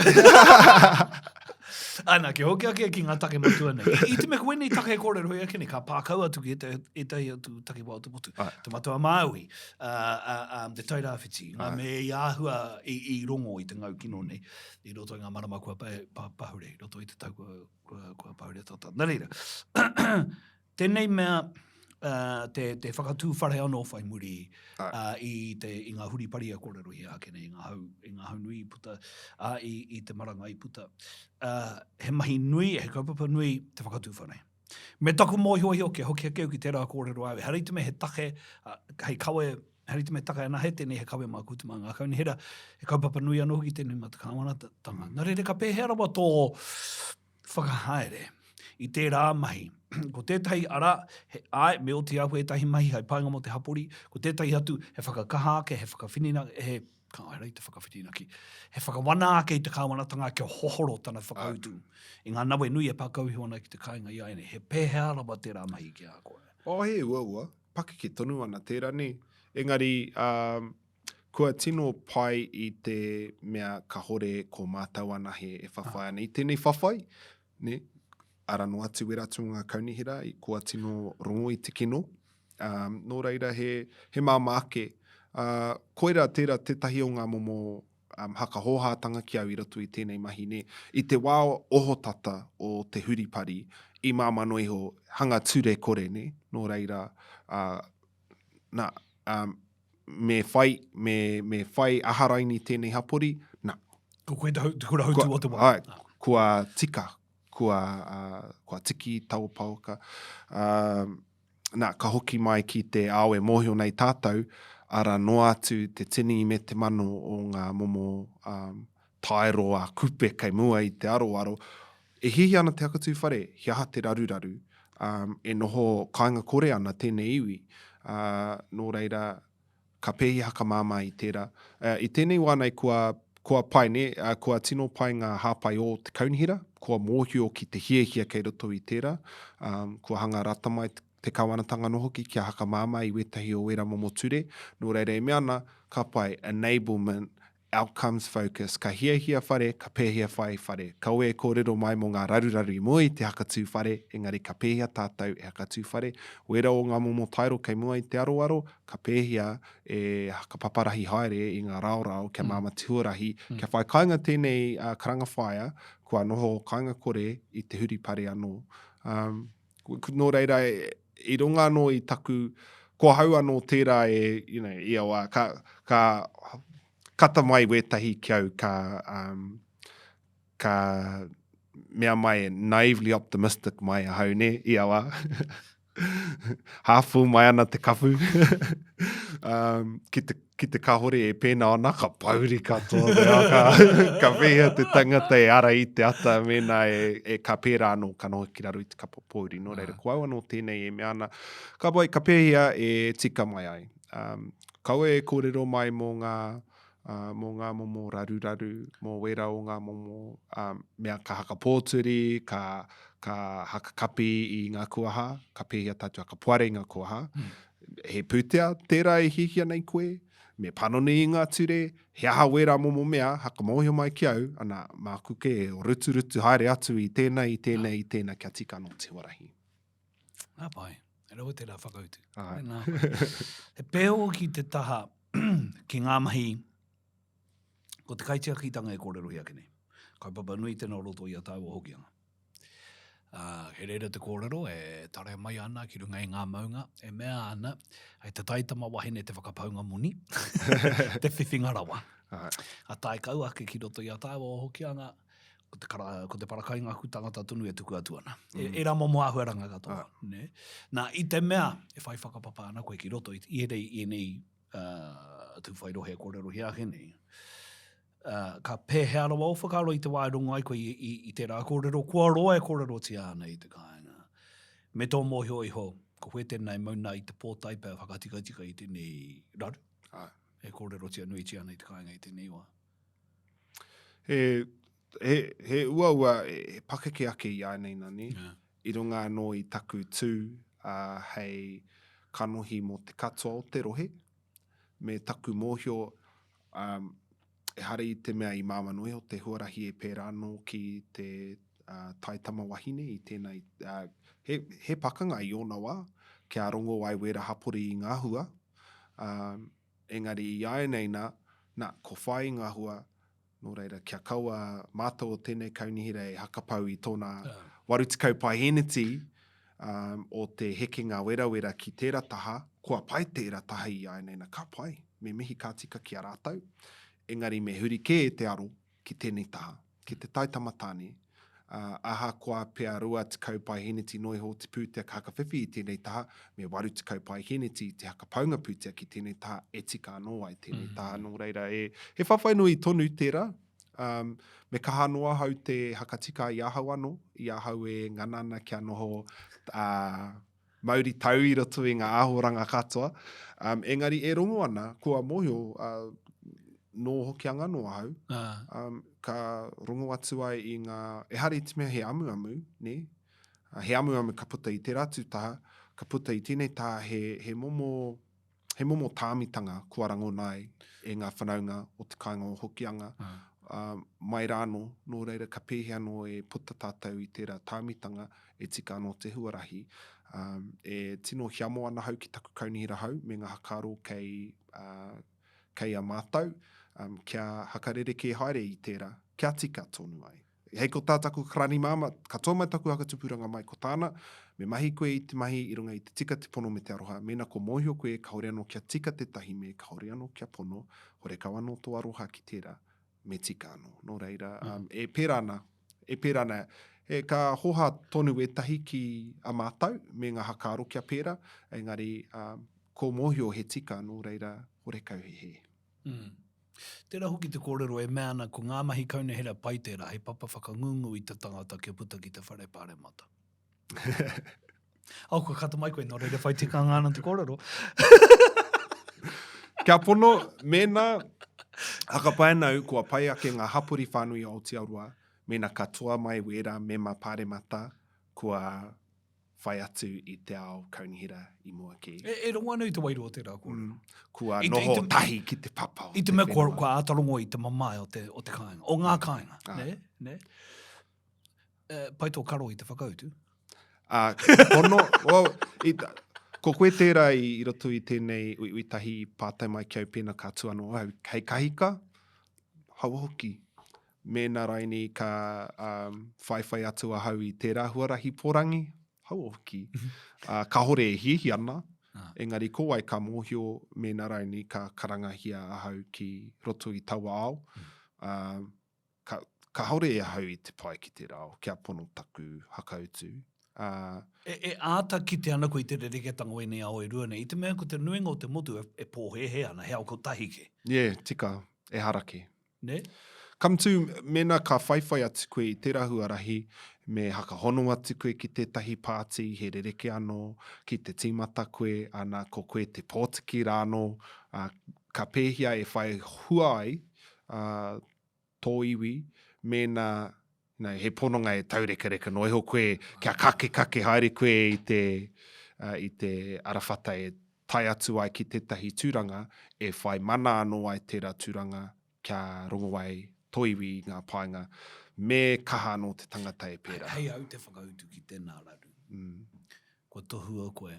Ana, kia hoki ake ki ngā take matua nei. I te mea ko wēnei take kōrero i ake nei, ka pā kau atu ki ētahi atu takiwā o te motu. Ai. Te Matau a Māui, uh, uh, um, te Tairāwhiti, ngā mea i āhua i, i rongo i te ngau kino nei, i roto i ngā marama kua pa, pa, pahure, i roto i te tau kua, kua, kua pahure tata. Nā reira, tēnei mea, uh, te, te whakatū whare anō whai muri uh, i, te, i ngā huripari e kōrerohia ake nei, i ngā hau, i ngā hau nui i puta, uh, i, i te marangai i puta. Uh, he mahi nui, he kaupapa nui te whakatū whare. Me taku mōhiohio kia hoki ake au ki tērā kōrero au, ehara i te mea he take, uh, hei kawe, ehara i te mea take anahe tēnei he kawe mā koutou mā ngā kaunihera, he kaupapa nui anō hoki tēnei mā te kāwanatanga. Nā reira, ka pēhea rawa tō whakahaere i tērā mahi. Ko tētahi ara, he, āe, me oti ahu ētahi mahi hai painga mō te hapori, ko tētahi atu, he whakakaha ake, he whakawhirinaki, he, ka āe rei te whakawhirinaki, he whakawana ake i te kāwanatanga kia hohoro tana whakautu i ngā nawe nui e pā kau iho ana ki te kāinga i āianei. He pēhea rawa tērā mahi ki a koe?
Oh, he uaua. Pakeke tonu ana tērā, nē. Engari, um, Kua tino pai i te mea kahore ko mātou anahe e whawhai ana i tēnei whawhai, ne? Ara noa atu wera atu o ngā kaunihera i kua tino rongo i te kino. Um, nō reira he, he māmā ake. Uh, koira tērā tētahi o ngā momo um, hakahōhātanga ki au i roto i tēnei mahi, ne? I te wā ohotata o te huripari, i māmā noa iho, hanga ture kore, ne? Nō reira, uh, nā, um, me whai, me, me whai aharaini tēnei hapori, nā.
Ko koe te, hau, te kura hautu o te wā.
Ai, kua tika, kua, uh, kua tiki taua paoka. Uh, nā, ka hoki mai ki te ao e mōhio nei tātou, ara noa atu te tini me te mano o ngā momo um, taero a kupe kei mua i te aroaro, e hiahia ana te Hakatū Whare, he aha te raruraru, um, e noho kāinga kore ana tēnei iwi, uh, nō reira, ka pēhi hakamāmā i tērā. Uh, i tēnei wā nei kua, kua pai, ne? Uh, kua tino pai ngā hāpai o te kaunihera, kua mōhio ki te hiahia kei roto i tērā, um, kua hanga rata mai te kāwanatanga anō hoki kia hakamāmā i wētahi o wērā momo ture, nō reira e mea ana, ka pai, enablement, Outcomes focus, ka hiahia whare, ka pēhea whai whare. Kaua e kōrero mai mō ngā raruraru i mua i te hakatū whare, engari ka pēhea tātou e hakatū whare? Wērā o ngā momo taero kei mua i te aroaro, ka pēhea e hakapaparahi haere i ngā raorao kia māmā te huarahi, kia whai kāinga tēnei karanga whaea kua noho kāinga kore i te huripare anō. Um, Nō reira, i runga anō i taku, ko ahau anō tērā e, you know, ia wā, ka, ka kata mai wētahi ki au, ka, um, ka mea mai naively optimistic mai ahau, nē, ia wā. Half full mai ana te kapu. um, ki te ki te kahore e pēnā ana, ka pouri katoa te ao, ka, ka pēhea te tangata e ara i te ata mēnā e, e ka pērā anō, ka noho ki raro i te kapa pōuri. Nō reira, ko au anō tēnei e mea ana, ka pai, ka pēhea e tika mai ai. Um, kaua e kōrero mai mō ngā, uh, mō ngā momo raruraru, mō wērā o ngā momo um, mea ka hakapōturi, ka, ka hakakapi i ngā kuaha, ka pēhea tātou hakapoare i ngā kuaha. Mm. He pūtea tērā e hiahia nei koe? Me panoni i ngā ture? He aha wērā momo mea, hakamōhio mai ki au, ana, māku kē e ruturutu haere atu i tēnā, i tēnā, i tēnā kia tika anō te huarahi.
Nā pai, e rawe tērā whakautu. Āe. Nā pai. He pēho ki te taha ki ngā mahi, ko te kaitiakitanga e kōrerohia ake nei. Kaupapa nui tēnā o roto i a tāua Hokianga. Ā, kei reira te kōrero e tare mai ana ki runga i ngā maunga, e mea ana, hei te taitama wahine te whakapaunga moni, te whiwhinga rawa. Ka tae kau ake ki roto i a tāua o Hokianga, Ko te, kara, ko te parakaingāku tangata tonu e tuku atu ana. Mm. E, e rā momo āhuaranga katoa. Ah. Ne? Nā, i te mea e whai whakapapa ana koe ki roto i, i ēnei, i ēnei uh, tūwhai rohe e kōrerohia ake nei, uh, ka pēhea rawa o whakaaro i te wā e rongo ai koe i, i, i tērā kōrero, kua roa e kōrerotia ana i te kāinga. Me tō mōhio iho, ko koe tēnā e mau nā i te pōtae pea whakatikatika i tēnei raru.
Ai.
E kōrerotia nuitia ana i te kāinga i tēnei wā.
He, he, he uaua, he pakeke ake i ānei nani, yeah. i runga anō i taku tū uh, hei kanohi mō te katoa o te rohe, me taku mōhio, um, ehara i te mea i māmā noa iho te huarahi e pērā anō ki te uh, taitama wahine i tēnā, uh, he, he pakanga i ōna wā, kia rongo ai wēra hapori i ngā hua, um, Engari i āianei nā, nā, ko whai ngā hua, nō reira, kia kaua mātou o tēnei kaunihera e hakapau i tōna 80 paehēneti um, o te hekenga werawera ki tērā taha, kua pai tērā taha i āianei nā, ka pai, me mihi ka tika ki a rātou, engari me huri kē te aro ki tēnei taha, ki te taitama tāne, ā, ahakoa pea 20 paeheneti noa iho te pūtea ka hakawhiwhi i tēnei taha, me 80 paeheneti te hakapaunga pūtea ki tēnei taha e tika anō ai tēnei taha. Nō reira, e, he whawhai nui tonu tērā, um, me kaha anō ahau te hakatika i ahau anō, i ahau e ngana ana kia noho, ā, mauri tau i roto i ngā āhoranga katoa. Um, engari e rongo ana, kua mōhio, uh, nō Hokianga nō ahau, ah. um, ka rongo atu ai i ngā, ehara i te mea he amuamu, nē? Uh, he amuamu ka puta i tērā atu taha, ka puta i tēnei taha he, he momo, he momo tāmitanga kua rangona ai e ngā whanaunga o te kāinga o Hokianga, mm. uh, mai rānō, nō reira ka pēhea anō e puta tātou i tērā tāmitanga e tika anō te huarahi. Um, e tino hiamo ana hau ki taku kaunihera hau me ngā hakaaro kei, uh, kei a mātou, um, kia hakarerekē haere i tērā, kia tika tonu ai. Hei ko tā taku karani māmā, ka toa mai taku whakatupuranga mai ko tāna, me mahi koe i te mahi i runga i te tika, te pono me te aroha. Mēnā ko mōhio koe kāore anō kia tika tētahi me kāore anō kia pono, horekau anō tō aroha ki tērā, me tika anō. Nō reira, um, e pērā ana, e pērā ana, e, ka hoha tonu ētahi ki a mātou me ngā hakaaro kia pērā, engari um, ko mōhio he tika, nō reira, horekau he hē.
Mm. Tērā hoki te kōrero e mea ana ko ngā mahi kaunihera pai tērā hei papa whakangungu i te tangata kia puta ki te whare paremata. Oh, kua kata mai koe, nō reira whai tikanga ana te kōrero.
Kia pono, mēnā, hakapae nau, kua pai ake ngā hapori whānui o Aotearoa, mēnā katoa mai wērā mema paremata, kua whai atu i te ao kaunihera i mua kē.
E, e rongo ana i te wairua o tērā kōrero.
Mm. Kua I te, noho i te, tahi ki te papa
o I te mea kua, kua āta rongo i te mamae o te, o te kāinga, o ngā kāinga. Ah. Ne? Ne? E, pai tō karo i te whakautu.
Uh, pono, well, i, ko koe tērā i, i roto i tēnei uiui tahi pātai mai ki au pēnā ka tū anō au hei kahika, haua hoki. Mēnā raini ka um, whaiwhai atu ahau i tērā huarahi pōrangi, haua hoki. Uh, kāhore e hiahia ana, ah. engari ko wai ka mōhio mēnā raini ka karangahia ahau ki roto i taua ao. Mm. Uh, ka, kāhore e ahau i te pai ki tērā ao, kia pono taku hakautu.
Uh, e, e āta kite ana koe i te rereketanga o ēnei ao e rua nei, i te mea ko te nuinga o te motu e, e pōhēhē ana, he ao kotahi
kē. Yeah, tika, ehara kē.
Nē?
Ka mutu, mēnā ka whaiwhai atu koe i tērā huarahi, me hakahono atu koe ki tētahi pāti, he rerekē anō, ki te tīmata koe, ana, ko koe te pōtiki rānō, ā, ka pēhea e whai hua ai, ā, tō iwi, mēnā, you know, he pononga e taurekareka noa iho koe, kia kakekake haere koe i te, ā, i te arawhata e tae atu ai ki tētahi tūranga e whai mana anō ai tērā tūranga kia rongo ai tō iwi i ngā painga, me kaha anō te tangata e pērā.
Hei au te whakautu ki tēnā raru.
Mm.
Kua tohua koe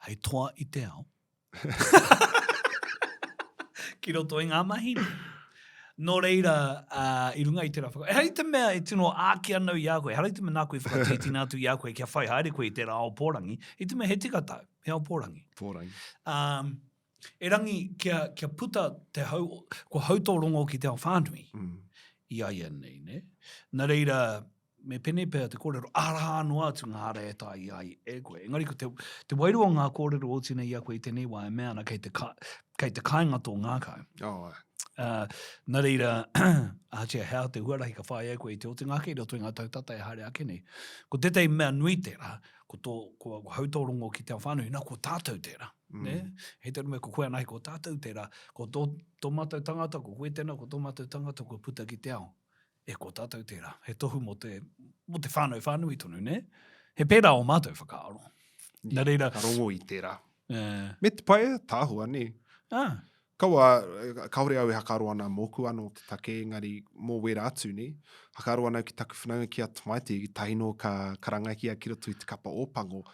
hei toa i te ao. Ki roto i ngā mahi nei. Nō reira, uh, i runga i tērā whaka... Ehara i te mea e tino āki ana i a koe, ehara i te mea nāku i whakatītina atu i a koe kia whai haere koe i tērā ao pōrangi, i te mea he tika tāu, he ao pōrangi.
Pōrangi.
Um, Erangi, kia, kia puta te hau, kua hau tō rongo ki te ao whānui mm. i a ia nei, ne? Nā reira, me pēnei pea te kōrero, arā noa atu ngā ara e taea ai e koe. Engari ko te, te wairua o ngā kōrero oti nei i a koe i tēnei wā e mea ana kei te, ka, kei te kāinga tō ngākau.
Oh, ai.
Uh, nā reira, ahatia he aha te huarahi ka whāia e koe i te otinga ake i roto i ngā tau tata e haere ake nei. Ko tētahi mea nui tērā, ko tō, ko hau tō rongo ki te ao whānui, nā, ko tātou tērā. Mm. Ne? Hei te rume, ko koe anahe, ko tātou tērā, ko tō, tō mātou tangata, ko koe tēnā, ko tō mātou tangata kua puta ki te ao. E, ko tātou tērā. He tohu mō te, mō te whānau whānui tonu, ne? He pērā ō mātou whakaaro.
Nā reira... Ka rongo i tērā. Uh, Me te pai, tāhua, ne? Ah. Kaua, kāore au e hakaaro ana mōku anō te take, engari mō wērā atu, nē. Hakaaro ana au ki taku whanaunga ki a Tamaiti, tahi nō ka karangahia ki roto i te kapa Ōpango.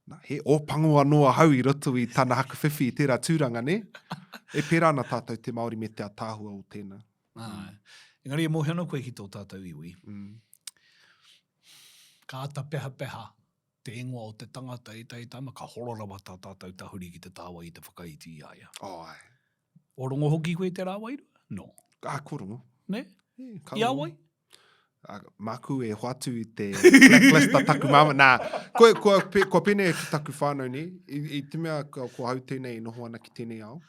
Nā, he Ōpango anō ahau i roto i tana hakawhiwhi i tērā tūranga, nē? E pērā ana tātou te Māori me te ataahua o tēnā.
Āe. Engari e mōhio ana koe ki tō tātou iwi. Mm. Ka āta pehapeha te ingoa o te tangata i tae tama, ka horo rawa tā tātou tahuri ki te tāwai i te whakaiti i a ia.
Oh, ai.
O rongo hoki koe i te rā wairua? No.
Ah, ko rongo.
Ne? E, ka I a wai?
Ah, māku e hoatu i te blacklist a taku māma. Nā, kua, kua, kua pēnei ki taku whānau nei, i, i te mea ko, ko hau tēnei e noho ana ki tēnei ao.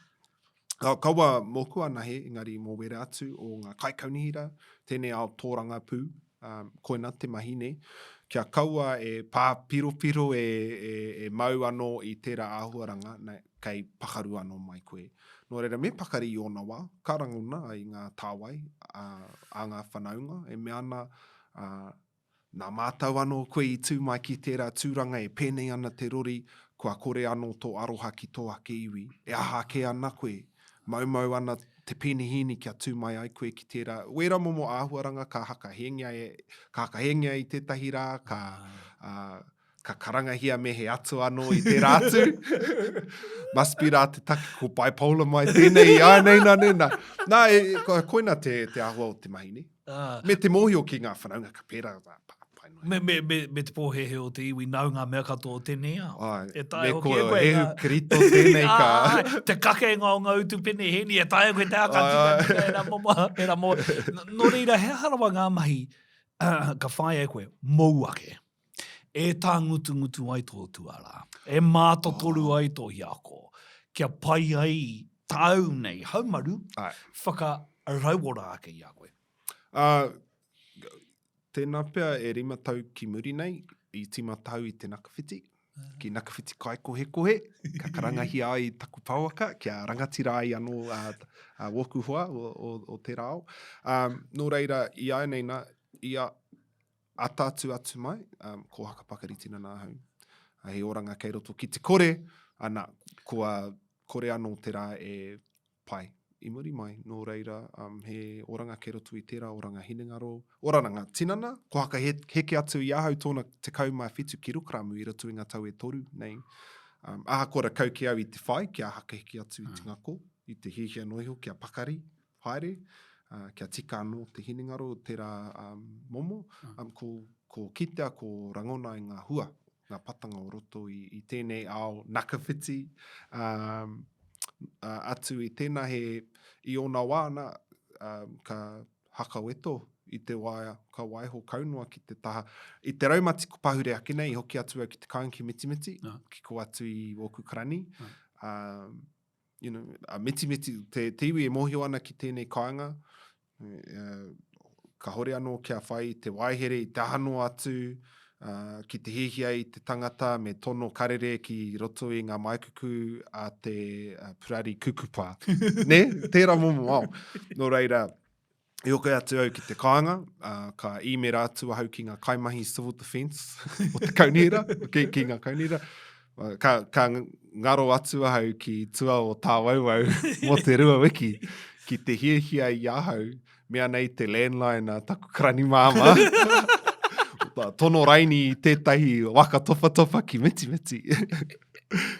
Kaua mōku anahe, engari mō wērā atu o ngā kaikaunihera, tēnei ao tōrangapū, um, koina te mahi nei, kia kaua e pāpiropiro e, e, e mau anō i tērā āhuaranga, nei, kei pakaru anō mai koe. Nō reira, me pakari i ōna wā, ka rangona i ngā tāwai a, a ngā whanaunga, e mea ana, ā, Nā mātou anō koe i tū mai ki tērā tūranga e pēnei ana te rori, kua kore anō tō aroha ki tō ake iwi. E aha ake ana koe? Maumau ana te penihīni kia tū mai ai koe ki tērā. Wērā momo āhuaranga ka hakahēngia e, ka hakahēngia i tētahi rā, ka, ā, ka karangahia me he atua anō i tērā atu. Must be rā te take ko bipolar mai tēnei i ānei nā, nē, nā. Nā, e, koina te, te āhua o te mahi, nē? Uh, me te mōhio ki ngā whanaunga ka pērā, pa,
pai noa. Me, me, me, me te pōhēhē o te iwi nāu ngā mea katoa o tēnei ao.
Ai, e taea hoki e koe. Hehu Kirito tēnei ka.
Ai, te kakenga o ngā utu penehēni, e taea koe te aka tika tika e rā momo, e rā momo. Nō reira, he aha rawa ngā mahi uh, ka whāia e koe, mōu ake. E tāngutungutu ai tō tuarā, e mātotoru ai tō hiako, kia pai ai tāu nei haumaru
Ai.
whakarauora ake i a koe.
Uh, tēnā pea e rima tau ki muri nei, i tīmata au i te Nakawhiti, ki Nakawhiti Kaikohekohe, ka karangahia ai taku pouaka, kia rangatira ai anō a, a wōku hoa o, o, o tērā ao. Um, nō reira, i āianei nā, i a, Ata atu atu mai, um, ko Haka Pakari Tinana ahau. He oranga kei roto ki te kore, ana, kua kore anō te rā e pai i muri mai. Nō reira, um, he oranga kei roto i tērā oranga hinengaro, oranga tinana, ko haka he, heke atu i ahau tōna 17 kirokramu i roto i ngā tau e toru nei. Um, ahakoa rakau ki au i te whai, kia haka heke atu i te mm. ngako, i te hiahia noa iho kia pakari, haere, ā, kia tika anō te hinengaro o tērā momo, mm. ko, ko kitea, ko rangona i ngā hua, ngā patanga o roto i, i tēnei ao nakawhiti, um, atu i tēnā he, i ōna wā ana, um, ka hakaweto i te waea, ka waiho kau noa ki te taha. I te raumati ko pahure ake nei, i hoki atu au ki te kāinga ki Mitimiti, no. ki ko atu i wōku karani. No. Um, you know, a mitimiti, te, te iwi e mōhio ana ki tēnei kāinga, uh, kahore anō kia whai i te waehere, i te aha noa atu, uh, ki te hiahia i te tangata me tono karere ki roto i ngā maikuku a te uh, purari kukupa. ne? Tērā momo ao. Nō reira, I hoki atu au ki te kāinga, ā, ka īmera atu ahau ki ngā kaimahi civil defence o te kaunihera, ki, ki ngā kaunihera. Ka, ka ngaro atu ahau ki tua o Tāwauwau mō te rua wiki, ki te hiahia i ahau, mea nei te landline a taku karani māmā. Tono raini i tētahi waka topatopa ki Mitimiti.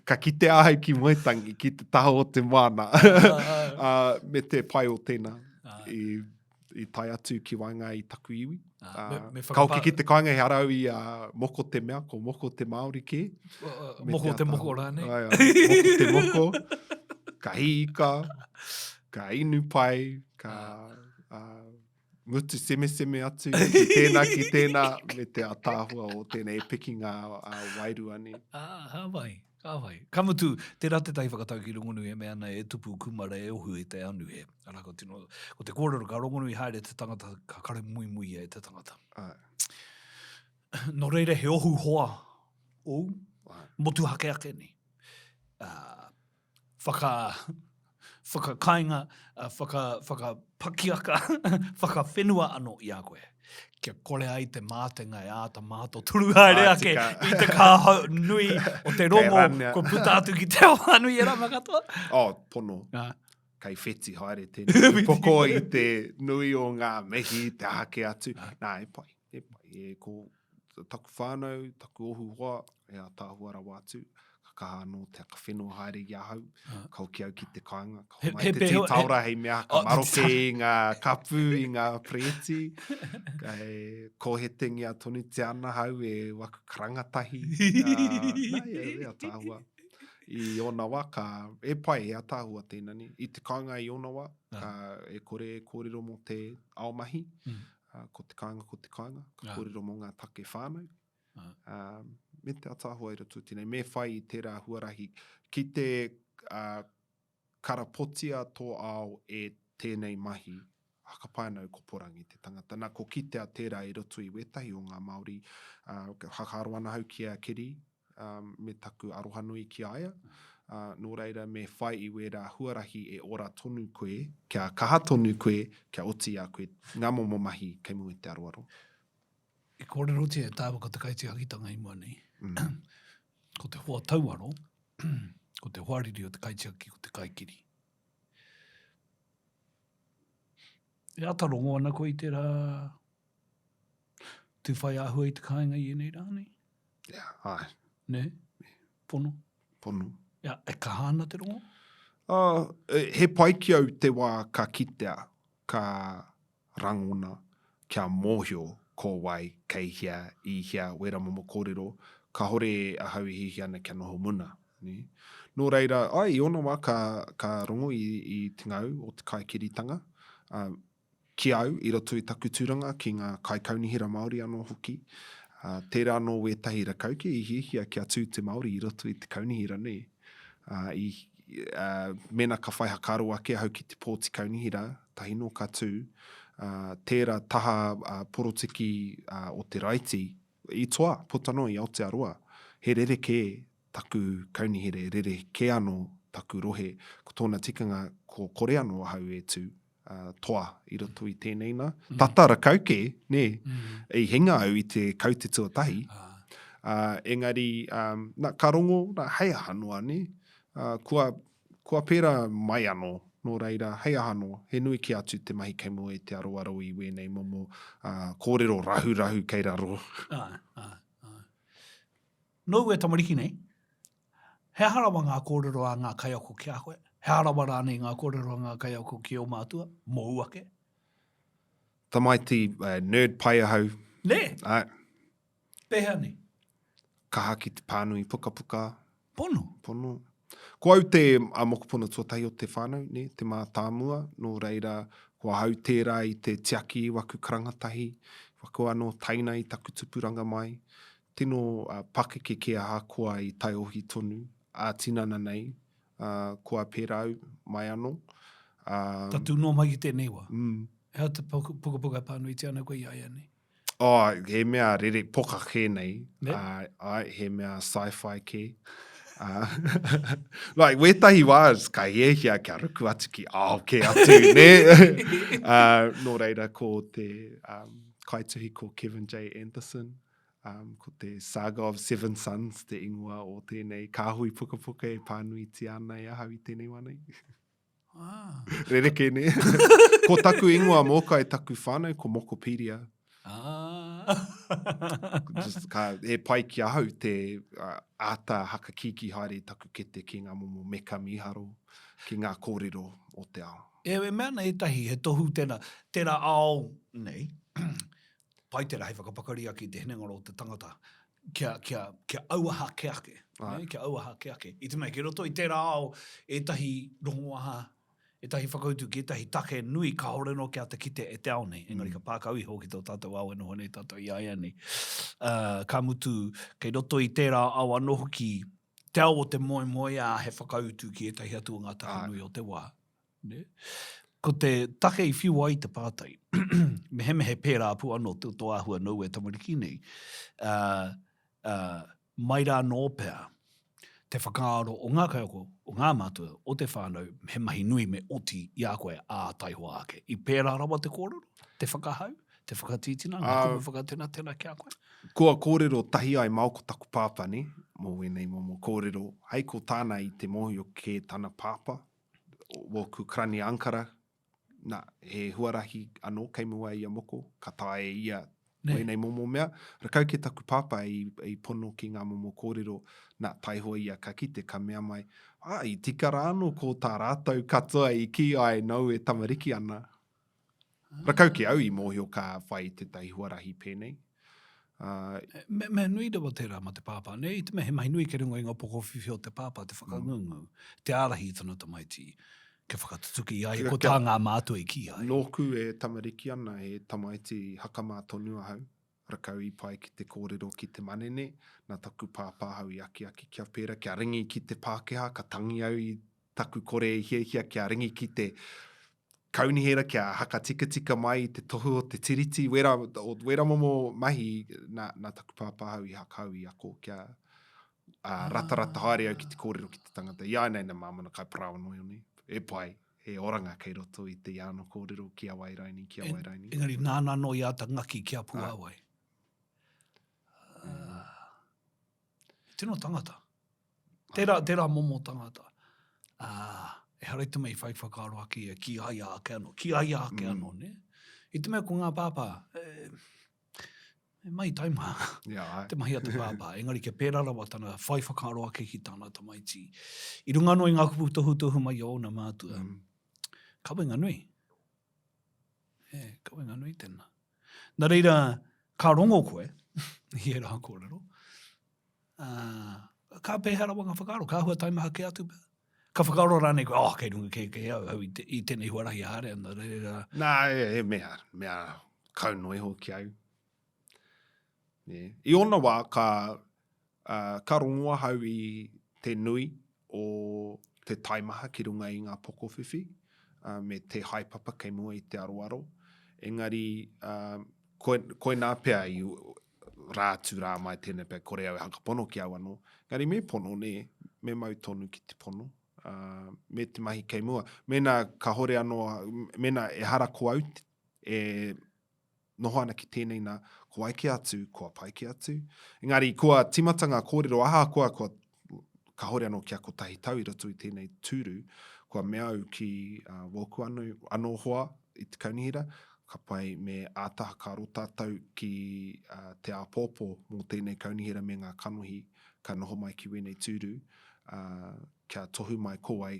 Ka kite ahau ki Moetangi, ki te taha o te moana. Uh, me te pai o tēnā. I, i tae atu ki waenga i taku iwi. Ah, me, me whakapa... Ka hoki ki te kāinga he ara au i a Moko te mea, ko Moko te Māori kē.
Moko te, te moko rānei.
Ai, ai, moko te moko. Ka hī ika, ka inu pai, ka uh, ngutu semeseme atu ki tēnā, ki tēnā, me te ataahua o tēnei pikinga uh, wairua nei.
Ah, ka pai, ka pai. Ka mutu, tērā tētahi whakataukī rongonui e mea ana e tupu kumara e ohu i te anuhe. Arā, ko, tino, ko te kōrero ka rongonui haere te tangata, ka kare muimuia e te tangata.
Ai.
Nō reira he ohu hoa ōu, motuhake ake nei. Uh, whaka, whakakainga, whaka, whakapakiaka, whakawhenua anō i a koe. Kia kore ai te mātenga e āta mātotoru haere ake i te kāhau nui o te rongo kua puta atu ki te ao whānui e rama katoa.
Oh, pono. Ah. Kei wheti haere tēnei poko i te nui o ngā mihi, te aha kē atu. Ah. Nā, e pai, e pai. E, ko taku whānau, taku ohu hoa, e ataahua rawa atu. Ka kaha anō te aka whenua haere i ahau. Ka hoki au ki te kāinga, ka homai te tī taora hei mea ka maroke i ngā kapu, i ngā pereti. Kei kōhetengia tonutia ana hau e waku karangatahi. Nā, e ataahua. I ōna wā, ka, e pai, e ataahua tēnā nei. I te kāinga i ōna wā, ka, e kore e kōrero mō te ao mahi. Mm. Ko te kāinga, ko te kāinga. Ka kōrero mō ngā take whānau. Uh, me te ataahua i roto i tēnei. Me whai i tērā huarahi. Ki te uh, karapotia tō ao e tēnei mahi, hakapae ana au ko Porangi te tangata. Nā, ko kitea tērā i roto i wētahi o ngā Māori, uh, whakaaro ana au ki a Keri, um, me taku arohanui ki a ia. Uh, nō reira, me whai i wērā huarahi e ora tonu koe, kia kaha tonu koe, kia oti i a koe ngā momo mahi kei mua i te aroaro.
I kōrerotia e tāua ko te kaitiakitanga i mua nei, mm. ko te hoa tauaro, ko te hoariri o te kaitiaki, ko te kaikiri. E āta rongo ana koe i tērā tū whai āhua i te kāinga i ēnei rā nei?
Yeah, ai.
Nē? Pono?
Pono.
Yeah, e kaha ana te rongo?
Uh, he pai ki au te wā ka kitea, ka rangona, kia mōhio ko wai, kei hea, i hea, wera momo kōrero, kahore ahau e hiahia ana kia noho muna. Nē? Nō reira, ai, i ōna wā ka, ka rongo i, i te ngau o te kaikiritanga, ā, ki au, i roto i taku tūranga, ki ngā kaikaunihera Māori anō hoki, ā, tērā anō wētahi rakauke i hiahia kia tū te Māori i roto i te kaunihera, nē. Ā, i, ā, mēnā ka whai hakaaro ake ahau ki te pōti kaunihera, tahi nō ka tū, ā, tērā taha ā, porotiki ā, o te raiti, i toa, puta noa i Aotearoa, he rerekē taku kaunihere, rerekē anō taku rohe, ko tōna tikanga ko kore anō ahau e tū, ā, toa i roto i tēnei nā. Mm. Tata rakau kē, nē, mm. i hinga au i te kaute tuatahi. Ah. Uh, engari, um, na, ka rongo, na, hei aha noa, nē. Uh, kua, kua pērā mai anō, nō reira, hei aha noa, he nui kē atu te mahi kei mua i te aroaro i wēnei momo uh, kōrero rahurahu kei raro.
Āe, āe, āe. Nōu e tamariki nei, he aha rawa ngā kōrero a ngā kaiako ki a koe? He aha rawa rānei ngā kōrero a ngā kaiako ki ō mātua, mōu ake?
Tamaiti, uh, nerd pai ahau.
Nē?
Āe.
Pēhea nei?
Kaha ki te pānui pukapuka.
Pono?
Pono. Ko au te a mokopuna tuatahi o te whānau, ne, te mātāmua, nō reira, ko ahau tērā i te tiaki i waku karangatahi, waku anō teina i taku tupuranga mai. Tino uh, pakeke kē ahakoa i taiohi tonu, ā-tinana nei, uh, kua pērā au mai anō.
Um, Tatū noa mai ki tēnei wā. Mm. He aha te pukapuka e pānuitia ana koe i a ia nei?
Oh, he mea rere poka kē nei. Ne? Uh, ai, he mea sci-fi kē. Uh, like, wētahi wā, ka hiahia kia ruku atu ki ao kē atu, ne? uh, nō reira, ko te um, kaituhi ko Kevin J. Anderson, um, ko te Saga of Seven Sons te ingoa o tēnei kāhui pukapuka e pānuitia ana e ahau i tēnei wā nei.
Ah.
Rerekē, nē? Ko taku ingoa mōkai taku whānau, ko Mokopedia.
Ah.
Just, ka, e pai ki ahau te uh, āta hakakīkī haere i taku kete ki ngā momo meka mīharo, ki ngā kōrero o te ao.
E, e mea ana ētahi, he tohu tēnā, tērā ao nei, pai tērā hei whakapakari ake i te hinengaro o te tangata. kia, kia, kia auaha ke ake. Ai. Kia auaha ke ake. I te mea, kei roto i tērā ao ētahi rongoaha, ētahi whakautu ki ētahi take nui kāore anō kia āta kite e te ao nei, engari mm. ka pā kau iho ki tō tātou ao e noho nei tātou i āianei. Uh, ka mutu, kei roto i tērā ao anō hoki te ao o te moemoeā he whakautu ki ētahi atu o ngā take nui o te wā. Ne? Ko te take i whiua ai te pātai, mehemea he pērā pū anō tō, tō āhua nōu e tamariki nei, uh, uh, mai rā anō pea te whakaaro o ngā kaiako, o ngā mātua, o te whānau, he mahi nui me oti i a koe ā taihoa ake. I pērā rawa te kōrero, te whakahau, te whakatītina, ngā kupu whakatenatena ki a koe?
Kua kōrero tahi ai māu ko taku pāpā, nē, mō wēnei momo kōrero. Hei ko tāna i te mōhio kē tana pāpā, wōku karani Ankara, nā, he huarahi anō kei mua i a Moko, ka taea e ia wēnei momo mea. Rakau ke taku pāpā i, i pono ki ngā momo kōrero, nā, taihoa ia ka kite, ka mea mai, ā, i tika rā anō ko tā rātou katoa i kī ai nōu e tamariki ana. Rakau ki au i mōhio ka whai i tētahi huarahi pēnei.
Uh, me, mea nui rawa tērā ma te pāpā, nei, i te mea he mahi nui kei runga i ngā pokowhiwhi o te pāpā, te whakangungu, mm. te ārahi i tana tamaiti, kia whakatutuki i a ia, ko tā ngā mātua i kī ai.
Nōku e tamariki ana, he tamaiti hakamā tonu ahau, rakau i pai ki te kōrero ki te manene, nā taku pāpā ahau i akiaki kia pērā, kia ringi ki te Pākehā, ka tangi au i taku kore i hiahia kia ringi ki te kaunihera kia hakatikatika mai i te tohu o te tiriti, wera, o, wera momo mahi nā, nā taku pāpā hau i hakau i ako kia uh, ratarata haere au ki te kōrero ki te tangata. I ai nei na māmana kai parāoa noi one. E pai, he oranga kei roto i te iāna kōrero ki a Wairaini, ki a Wairaini.
Engari nāna anō i āta ngaki kia puāwai. Uh, tino tangata. Tērā, tērā momo tangata. Ā, ehara i te mea i whai whakaaro ake ia ki a ia ake anō, ki a ia ake mm. anō, ne? I te mea ko ngā pāpā, e, e mai taima yeah, te mahi a te pāpā. Engari kia pērā rawa tana whai whakaaro ake ki tana tamaiti. I runga anō i ngā kupu tohutohu mai o ōna mātua. Mm. Kawenga nui. E, kawenga nui tēnā. Nā reira, ka rongo koe i ērā kōrero, Ā, ka pēhea rawa ngā whakaaro? Ka āhua taimaha kē atu pea? Ka whakaaro rānei koe, oh, kei runga kē, kei au, au i, te, i tēnei huarahi e haere ana, reira.
Nā, e, e mea, mea kau noa iho ki au. Yeah. I ōna wā, ka, uh, ka rongo ahau i te nui o te taimaha ki runga i ngā pokowhiwhi, uh, me te haepapa kei mua i te aroaro. Engari, uh, koe, koinā pea i rā atu rā mai tēnei pea kore au e whakapono ki au anō. Engari me pono nē, me mau tonu ki te pono, uh, me te mahi kei mua. Mēnā kahore anō, mēnā ehara ko au e noho ana ki tēnei nā, ko wai kē atu, kua pai kē atu. Engari kua timata ngā kōrero ahakoa kua kahore anō kia kotahi tau i roto i tēnei tūru, kua mea au ki uh, wōku anō, anō hoa i te kaunihera, ka pai me āta whakaaro tātou ki uh, te āpōpō mō tēnei kaunihera me ngā kanohi ka noho mai ki wēnei tūru, uh, kia tohu mai ko wai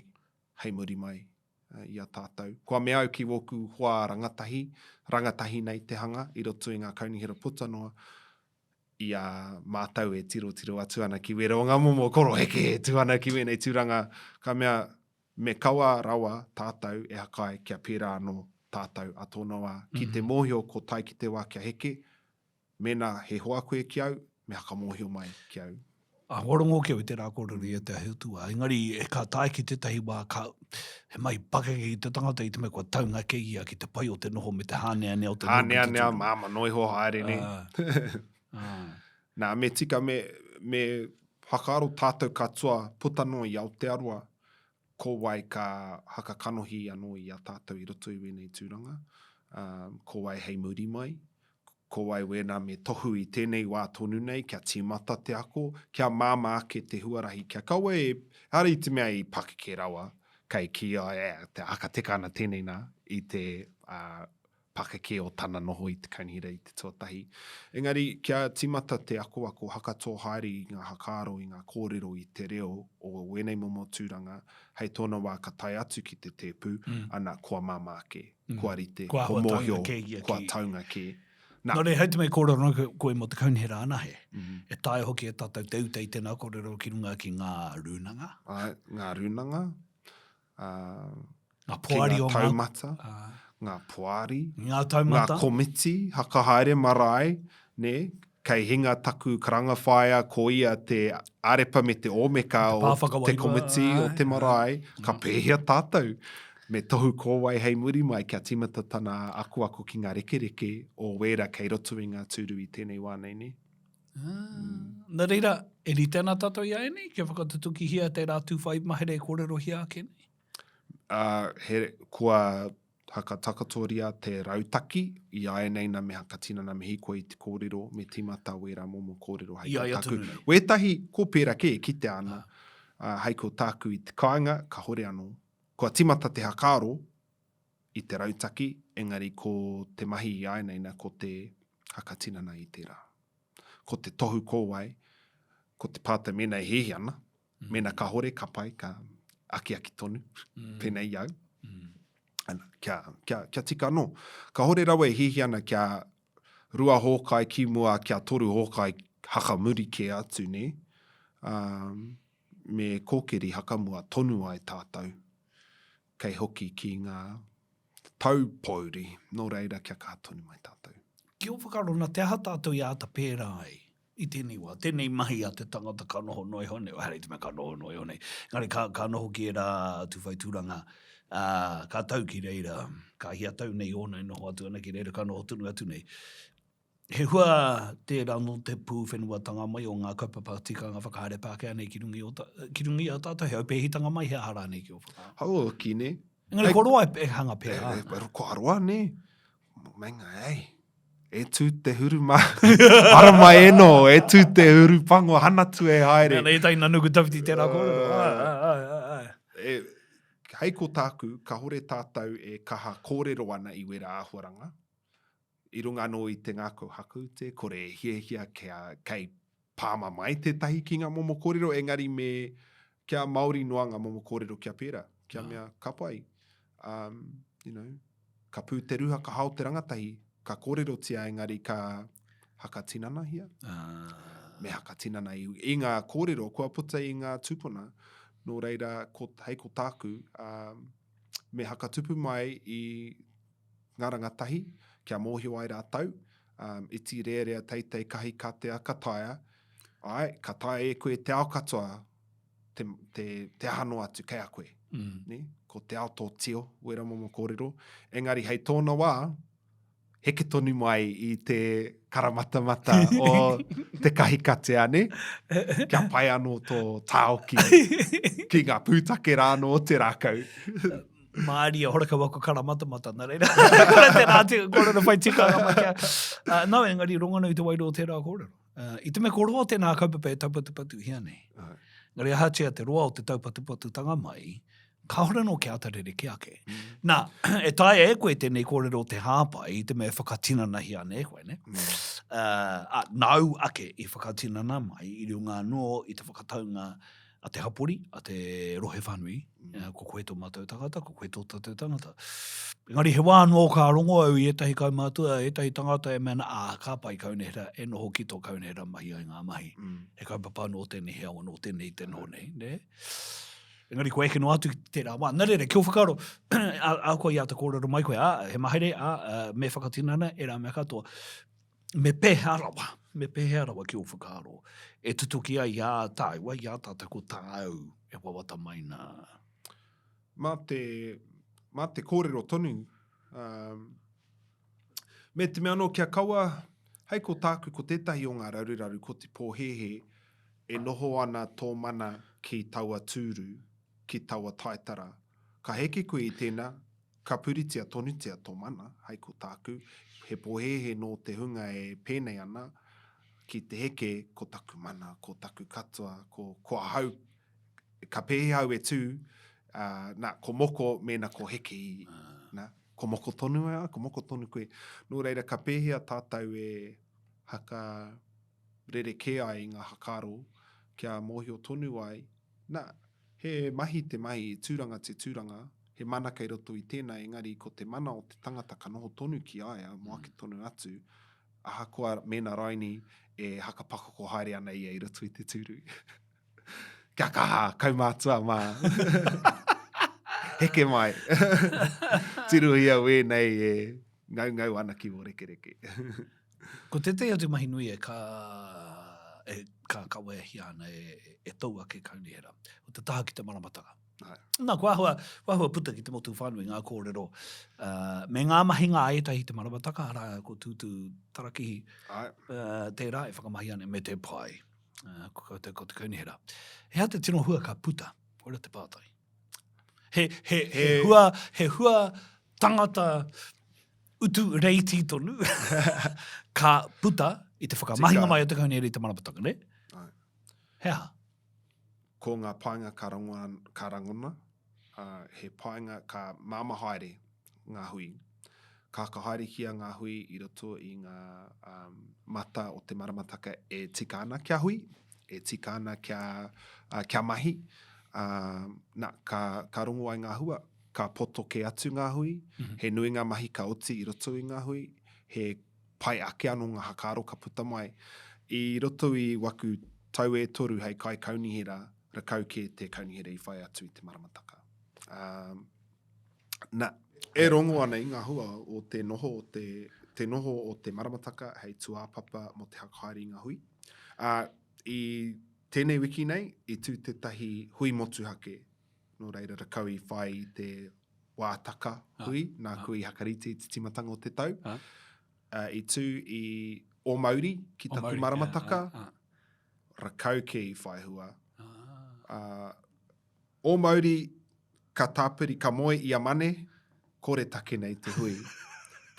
hei muri mai uh, i a tātou. Kua mea au ki wōku hoa rangatahi, rangatahi nei te hanga i roto i ngā kaunihera puta noa, i a mātou e tirotiro atu ana ki wera o ngā momo koroheke e tū ana ki wēnei tūranga, ka mea, me kaua rawa tātou e hakai kia pērā anō tātou a tōna wā. Ki te mōhio ko tae ki te wā kia heke, mēnā he hoa koe ki au, me hakamōhio mai ki au.
Ā, kua rongo ki au i tērā kōrero i ētahi atu wā, engari ka tae ki tētahi wā ka, he mahi pakeke ki te tangata i te mea kua taunga kē ia ki te pai o te noho me te hāneanea o te noho ki te
tūranga. Hāneanea, māmā noa iho haere nei. Ā, ā. Nā, me tika, me, me whakaaro tātou katoa puta noa i Aotearoa, ko wai ka hakakanohi anō i a tātou i roto i wēnei tūranga, ā, ko wai hei muri mai, ko wai wēnā me tohu i tēnei wā tonu nei kia tīmata te ako, kia māmā ake te huarahi, kia kaua e, ehara i te mea i pakeke rawa, kei kī ai, e, te hakateka ana tēnei nā, i te, ā, pakeke o tana noho i te kaunihera i te tuatahi. Engari, kia tīmata te akoako hakatō haere i ngā hakaaro, i ngā kōrero, i te reo o wēnei momo tūranga, hei tōna wā ka tae atu ki te tēpu, mm. ana, kua māmā ake, mm. kua rite, kua mōhio, kua taunga kē. Nā.
Nō reira, hei te mea i kōrero nei koe mō te kaunihera anahe, e taea hoki e tātou te uta i tēnā kōrero ki runga ki ngā rūnanga.
Āe, ngā rūnanga, ā,
ngā poari
o ngā taumata, ngā poari,
ngā taumata,
ngā komiti, hakahaere marae, nē, kei hinga taku karanga whaea ko ia te arepa me te ōmeka o te komiti o te marae, ka pēhea tātou? Me tohu ko wai hei muri mai kia tīmata tana akoako ki ngā rekereke o wēra kei roto i ngā tūru i tēnei wā nei, nē?
Mm. Nā reira, e rite ana tātou i āianei kia whakatutukihia tērā tūwhai mahere e kōrerohia ake nei?
Uh, he, kua hakatakatoria te rautaki i āianei nā me hakatinana me hīkoi i te kōrero, me tīmata wērā momo kōrero hei ko tāku. Wētahi, ko pērā kē, kitea ana, uh, hei ko tāku i te kāinga, kahore anō. Kua tīmata te hakaaro i te rautaki, engari ko te mahi i āianei nā ko te hakatinana i tērā. Ko te tohu ko wai, ko te pātai mēnā e hiahia ana, mm. Mēnā kahore, ka pai, ka akiaki tonu, mm. pēnei i au. Mm. Ana, kia, kia, kia tika anō. Kahore rawa e hiahia ana kia rua hōkai ki mua, kia toru hōkai hakamuri kē atu, nē? Um, me kōkiri hakamua tonu ai tātou, kei hoki ki ngā tau pōuri, nō reira kia kaha tonu mai tātou.
Ki ō whakaaro, nā te aha tātou i āta pērā ai i tēnei wā, tēnei mahi a te tangata ka noho noa iho nei, ehara i te mea ka noho noa iho nei, engari ka, ka noho ki ērā tūwhai tūranga, ā, ka tau ki reira, ka hia tau nei ōna e noho atu ana ki reira, ka noho tonu atu nei. He hua tērā nō te pūwhenuatanga mai o ngā kaupapa tikanga whakahaere Pākehā nei ki runga i, o, ki runga i a tātou, he aupēhitanga mai, he aha rānei ki ō whakaaro?
Hauoki, nē.
Engari kua roa e hanga pērā
ana. E, kua roa, nē. Meinga, ei, e tū te huru mā. Haramai e no, e tū te huru pango hanatu e haere.
Nā, ētahi nā nuku tawhiti tērā kōrero. Ai, ai, ai, ai.
E, hei ko tāku, kahore tātou e kaha kōrero ana i wera āhuaranga, i runga anō i te ngākau hakute, kore e hiahia kia, kei pāmamae tētahi ki ngā momo kōrero, engari me, kia Māori noa ngā momo kōrero kia pērā, kia mea, ka pai. Um, you know, ka pū te ruha, ka hao te rangatahi, ka kōrerotia engari ka hakatinanahia.
Ah.
Me hakatinana i, i ngā kōrero kua puta i ngā tūpuna. Nō reira, ko, hei ko tāku, um, me hakatupu mai i ngā rangatahi, kia mōhio ai rātou, um, iti rērea teitei kahi katea ka taea, āe, ka taea e koe te ao katoa, te, te, te aha noa atu kei a koe.
Mm.
Ne? Ko te ao tō tio, wera momo kōrero. Engari hei tōna wā, heke tonu mai i te karamatamata o te kahikatea, ne? Kia pai anō tō tāoki ki ngā pūtake rā anō o te rākau.
Māria, horakau aku karamatamata, nā reira. Kore tērā atu, kōrero whai tikanga mai kia. Uh, no, engari rongonui te wairua o tērā kōrero. Uh, I te mea ko roa tēnā kaupapa e taupatupatuhia nei.
Uh.
Engari ahatia te roa o te taupatupatutanga mai, kāore anō kia āta rerekē ake.
Mm.
Nā, e taea e koe tēnei kōrero te hāpai i te mea e whakatinanahia ana e koe, ne?
Mm.
Uh, a, nāu ake i whakatinana mai i runga anō i te whakataunga a te hapori, a te rohe whānui, mm. ko koe tō mātou tangata, ko koe tō tātou tangata. Engari he wā anō ka rongo au i ētahi kaumātua, ētahi tangata e mea ana, ā, ka pai kaunihera, e noho ki tō kaunihera mahi ai ngā mahi.
Mm.
He kaupapa anō tēnei, he ao anō tēnei te noho nei, nē? Engari kua eke noa atu ki tērā wā. Nā reira, kia whakaaro, a, a koe i āta kōrero mai koe, ā, he mahere, ā, me whakatinana, ērā mea katoa. Me pēhea rawa, me pēhea rawa ki ō whakaaro e tutuki ai i a tāua, i a tātou ko tāu e wawata mai nā?
Mā te, mā te kōrero tonu. Um, me te mea anō kia kaua, hei ko tāku ko tētahi o ngā raruraru ko te pōhēhē e noho ana tō mana ki taua tūru, ki taua taitara. Ka heke koe i tēnā, Ka puritia tonutia tō mana, hei ko tāku, he pōhēhē nō te hunga e pēnei ana, ki te heke ko taku mana, ko taku katoa, ko, ko ahau, ka pēhea au e tū, ā, nā, ko moko mēnā ko heke i, nā, ko moko tonu ai, ko moko tonu koe. Nō reira, ka pēhea tātou e haka rerekē ai i ngā hakaaro, kia mōhio tonu ai, nā, He mahi te mahi, tūranga te tūranga, he mana kei roto i tēnā engari ko te mana o te tangata ka noho tonu ki a ia mō ake tonu atu. Ahakoa mēnā raini e hakapakoko haere ana ia i roto i te tūru. Kia kaha, kaumātua mā. Heke mai. Tirohia wēnei e ngaungau ana ki wō rekereke.
Ko tētehi atu mahi nui e ka, e ka kaweahia ana e, e tōu ake kaunihera, ko te taha ki te maramataka.
Ai.
Nā, kua āhua, kua āhua puta ki te motu whānui ngā kōrero uh, me ngā mahinga a ētahi te maramataka, arā, ko Tūtū Tarakihi,
Ai.
uh, tērā e whakamahi ana me te pai, uh, ko, te, ko te kaunihera. He aha te tino hua ka puta? Koira te pātai. He, he, he, he hua, he hua tangata utu reiti tonu ka puta i te whakamahinga mai o te kaunihera i te maramataka, ne?
Ai.
He aha?
Ko ngā painga ka, rongoa, ka rangona, uh, he painga ka māmā haere ngā hui. Ka whakahaerehia ngā hui i roto i ngā um, mata o te maramataka e tika ana kia hui, e tika ana kia, uh, kia mahi. Uh, na, ka, ka rongo ai ngā hua, ka poto kē atu ngā hui, mm -hmm. he nui ngā mahi ka oti i roto i ngā hui, he pai ake anō ngā hakaaro ka puta mai. I roto i waku tau e toru hei kaikaunihera, rakau kē te kaunihera i whai atu i te maramataka. Um, na, e rongo ana i ngā hua o te noho o te, te noho o te maramataka hei tūāpapa mō te hakahaere i ngā hui. Uh, I tēnei wiki nei, i tū tētahi hui motuhake Nō reira rakau i whai i te wātaka hui, ah, nāku ah. i hakarite i te timatanga o te tau. Ah. Uh, i tū i Ōmauri ki taku Mauri, maramataka, ah, ah. rakau kē i whai hua. Ah. Uh, Ōmauri ka tāpiri, ka moe i a Mane, kore take nei te hui.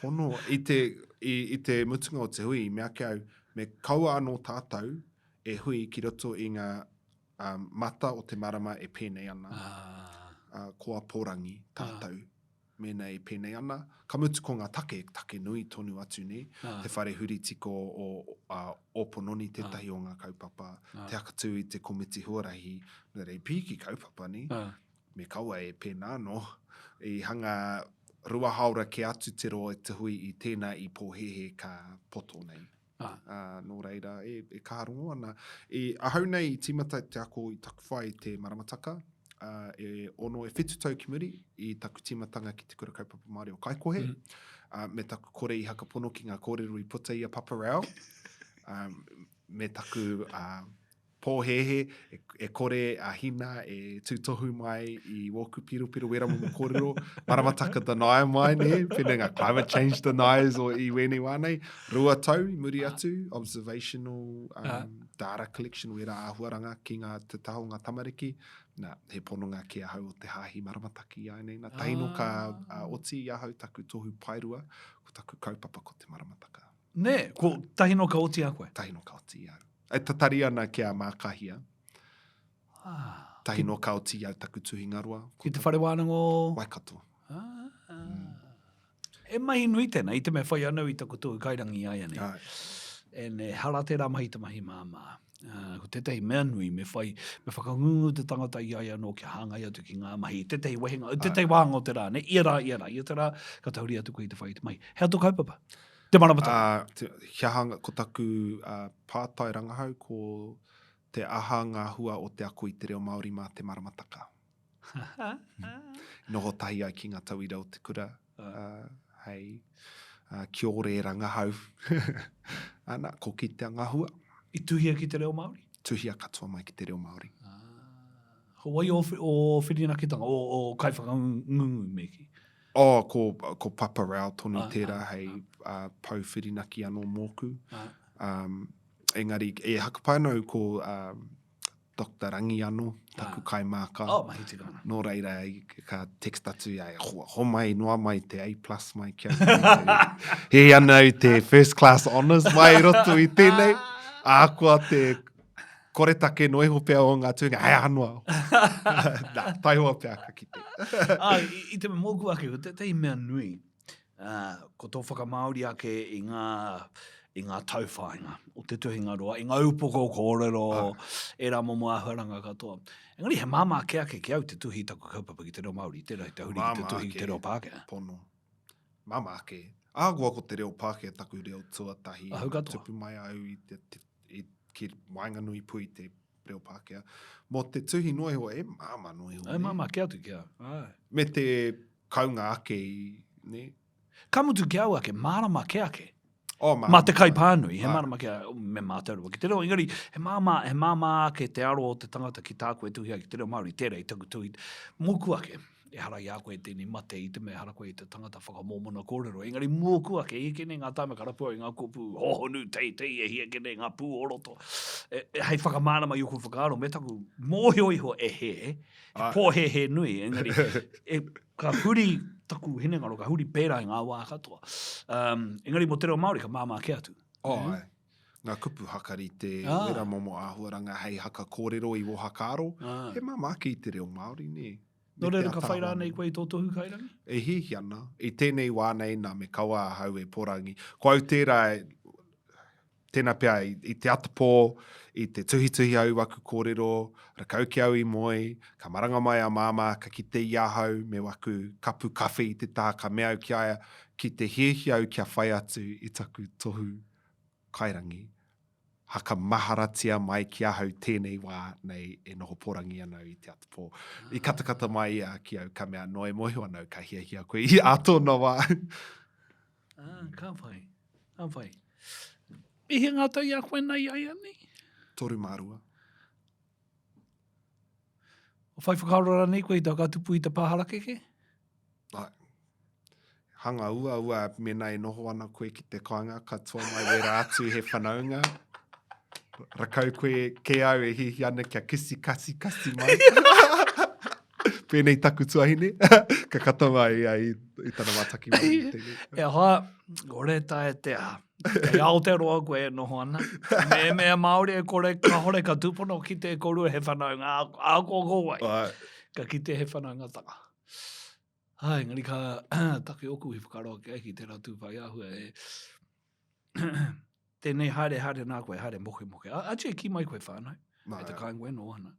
Pono, i te, i, i te mutunga o te hui, i mea ki au, me kaua anō tātou e hui ki roto i ngā um, mata o te marama e pēnei ana, ah. uh, ko Aporangi tātou, ah. mēnā e pēnei ana. Ka mutu ko ngā take, take nui tonu atu nei, ah. te whare huritiko o uh, Ōpononi tētahi ah. o ngā kaupapa, ah. te hakatū i te komiti huarahi, nō reira, i pīki kaupapa ni, ah. me kaua e pēnā anō. I hanga rua haora ke atu te roa i te hui i tēnā i pōhēhē ka poto nei. Ah. Uh, nō reira, e, e kaha rongo ana. I, ahau nei i tīmata te ako i taku whai i te maramataka, uh, e ono, e whitu tau ki muri i taku tīmatanga ki te Kura Kaupapa Māori o Kaikohe, mm. uh, me taku kore i hakapono ki ngā kōrero i puta i a Papa Rau, um, me taku uh, pōhēhē, e, e kore a Hina e tūtohu mai i wōku piropiro wera momo kōrero, maramataka denier mai, ne? Pēnei ngā climate change deniers o i wēnei wā nei. Rua tau i muri atu, observational um, data collection, wera āhuaranga ki ngā te taha o ngā tamariki. Nā, he pononga ki ahau o te hāhi maramataki i āianei. Nā, tahi no ka uh, oti i ahau taku tohu paerua, ko taku kaupapa ko te maramataka.
Nē, ko tahi no ka oti a koe?
Tahi no ka oti i au. E tatari ana kia mākahia.
Ah.
Tahi no ka oti i au taku tuhingaroa.
Ki te whare wānanga o?
Waikato.
Ah. Mm. He mahi nui tēnā, i te mea whai anau i taku tohu kairangi i āianei.
Ai.
And ehara tērā mahi te mahi māmā. Uh, ko tētahi mea nui, me whai, me whakangungu te tangata i a ia anō kia hāngai atu ki ngā mahi, tētahi wehenga, tētahi wāhanga o te rā, ne? Ia rā, ia rā, ia te rā, ka tahuri atu koe i te whai i te mahi. He aha tō kaupapa? Te maramataka.
Uh, te, he aha, ko taku uh, pātai rangahau ko te aha ngā hua o te ako i te reo Māori mā te maramataka. Noho tahi ai ki ngā tauira o te kura uh, hei uh, kiore rangahau. Ana, ko kitea ngā hua.
I tuhia ki te reo Māori?
Tuhia katoa mai ki te reo Māori.
Ah. Ko wai o, o whirinakitanga, o, o kaiwhakangungu me ki?
Oh, ko, ko Papa Rau tonu ah, tērā ah, hei ah. uh, pou whirinaki anō mōku.
Ah.
Um, engari, e hakapai ana au ko um, Doctor Rangi anō, taku ah. kaimāka.
Oh, mahi tika ana.
Nō reira, ka text atu ia, ho, homai noa mai te A plus mai kia. He ana au te first class honours mai i roto i tēnei. Ahakoa te koretake noa iho pea o ngā tuhinga, hei aha noa. Nā, taihoa pea ka kite.
ah, i, i te mōku ake, ko tētahi mea nui, uh, ko tō whakamāori ake i ngā, i ngā tauwhāinga o te tuhinga roa, i ngā upoko kōrero, ah. ērā momo āhuaranga katoa. Engari he māmā kē ake ki au te tuhi i taku kaupapa ki te reo Māori, tērā i te huri ki te tuhi ki te reo Pākehā.
Pono. Māmā ake. Ahakoa ko te reo Pākehā taku reo tuatahi,
Ahau katoa.
tupu mai au i te, te, i, ki waenganui pū i te reo Pākehā. Mō te tuhi noa iho, e māmā noa iho.
E māmā kē atu ki au. Āe.
Me te kaunga ake i, nē?
Ka mutu ki au ake, mārama kē ake.
Oh,
mā te kaipānui, he mārama ki a, me mātau rawa ki te reo, engari he māmā, he māmā ake te aro o te tangata ki tāku e tuhi ai ki te reo Māori, tērā i taku tuhi, mōku ake, ehara i a koe tēnei mate i te mea ehara koe i te tangata whakamōmona kōrero, engari mōku ake, e heke nei ngā tāima ka rapu au i ngā kupu hōhonu, teitei, e hia ake nei ngā pū o roto, e, e, hei whakamārama i ōku whakaaro, me taku mōhio iho e hē, he pōhēhē nui, engari, e, ka huri taku hinengaro, ka huri pērā i ngā wā katoa. Um, engari mō te reo Māori, ka māmā kē atu.
Oh, mm. ai. Ngā kupu hakarite, ah. wera momo āhuaranga hei haka kōrero i wō hakaaro, ah. he māmā ake i te reo Māori, nē.
Nō reira, ka whai rānei koe i tō tohu kairangi?
E hiahia ana. I tēnei wā nei, nā, me kaua ahau e porangi. Ko au tērā, tēnā pea i, i te atapō, i te tuhituhi au waku kōrero, rakau ki au i moe, ka maranga mai a māmā, ka kite i ahau me waku kapu kawhe i te taha, ka mea au ki a ia, ki te hiahia au kia whai atu i taku tohu kairangi, hakamaharatia mai ki ahau tēnei wā nei e noho porangi ana au i te atapō. I katakata mai ia ki au, ka mea, no e mōhio ana au ka hiahia koe i ā tōna wā.
Ah, ka whai, ka whai. I hea ngā tau i a koe nei aianei?
32.
Whai whakaaro rānei koe i te whakatupu i te pā harakeke?
Ai. Hanga uaua mēnā e noho ana koe ki te kāinga, ka toa mai wērā atu he whanaunga. Rakau koe kē au e hiahia ana kia kisi kasi kasi mai. Pēnei taku tuahine, ka kata mai ia i, i tana mātaki mai i tēnei.
E hoa, kore tae te aha. Kei Aotearoa koe e noho ana. Me mea Māori e kore, kahore ka tūpono ki te korua he whanaunga, ahakoa ko wai. Ka kite he whanaungatanga. Ai, engari ka take oku i whakaaro ake ai ki tērā tū whai āhua e tēnei haere haere nā koe, haere moke moke. A, atu e kī mai koe whānau, Nā, e te kāinga koe noho ana,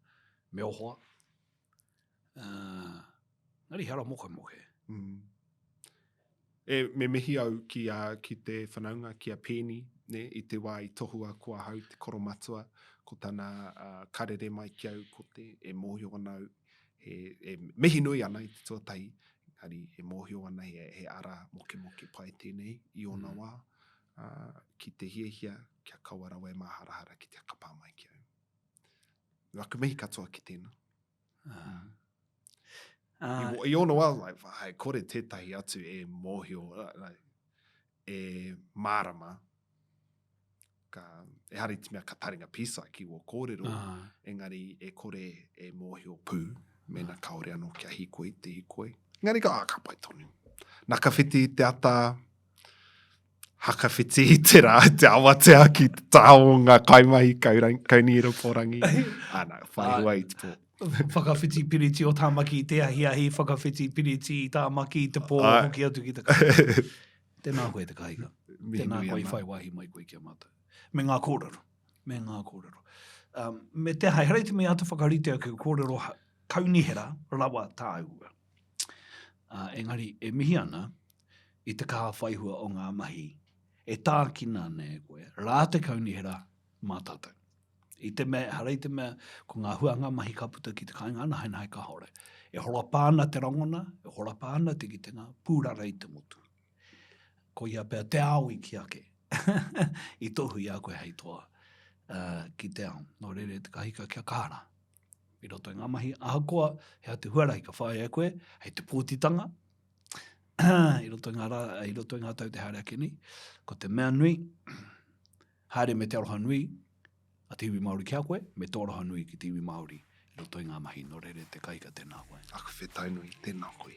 me o hoa. Uh, engari he ara moke moke.
Mm. E, me mihi au ki, a, ki te whanaunga, ki a Pēni, ne, i te wā i tohua ko ahau te koromatua, ko tana uh, karere mai ki au, ko te, e mōhio ana au, he, e mihi nui ana i te tuatahi, engari e mōhio ana he, he ara mokemoke pai tēnei i ōna mm. wā, uh, ki te hiahia kia kaua rawa e māharahara ki te hakapā mai ki au. Aku mihi katoa ki tēnā.
Uh.
Uh, I, I ōna wā, like, hai, kore tētahi atu e mōhio, like, e mārama, ka, ehara i te mea ka taringa pīsai ki wō kōrero, uh. engari e kore e mōhio pū, mēnā kāore anō kia hīkoi te hīkoi. Engari ka, ah, ka pai tonu. Nā ka whiti i te ata, hakawhiti i te rā, te awatea ki te taha o ngā kaimahi kaunihera porangi. Ana, whai hua i te pō.
Whakawhiti piriti o Tāmaki i te ahiahi, whakawhiti piriti i Tāmaki i te pō, hoki atu ki te kāinga. Tēnā koe te kāinga. Tēnā koe i whai wāhi mai koe ki a mātou. Me ngā kōrero. Me ngā kōrero. Um, me te aha, ehara i te mea āta whakaritea ki kōrero kaunihera rawa tāua. Uh, engari, e mihi ana, i te kaha whaihua o ngā mahi e tākina ana e koe, rā te kaunihera mā tātou. I te mea, ehara i te mea, ko ngā hua ngā mahi ka puta ki te kāinga ana, haina hai kāore. E horapa ana te rangona, e horapa ana te kitenga, pūrara i te motu. Koia pea te ao i ki ake, i tohu i a koe hei toa uh, ki te ao. Nō reira te kahika kia kaha rā. I roto i ngā mahi, ahakoa, he aha te huarahi ka whāia e koe, hei te pōtitanga, i roto i ngā rā, i roto i ngā tau te haere ake nei, ko te mea nui, haere me te aroha nui a te iwi Māori ki a koe, me tō aroha nui ki te iwi Māori i roto i ngā mahi. Nō reira te kahika tēnā koe.
Aku whetai nui, tēnā koe.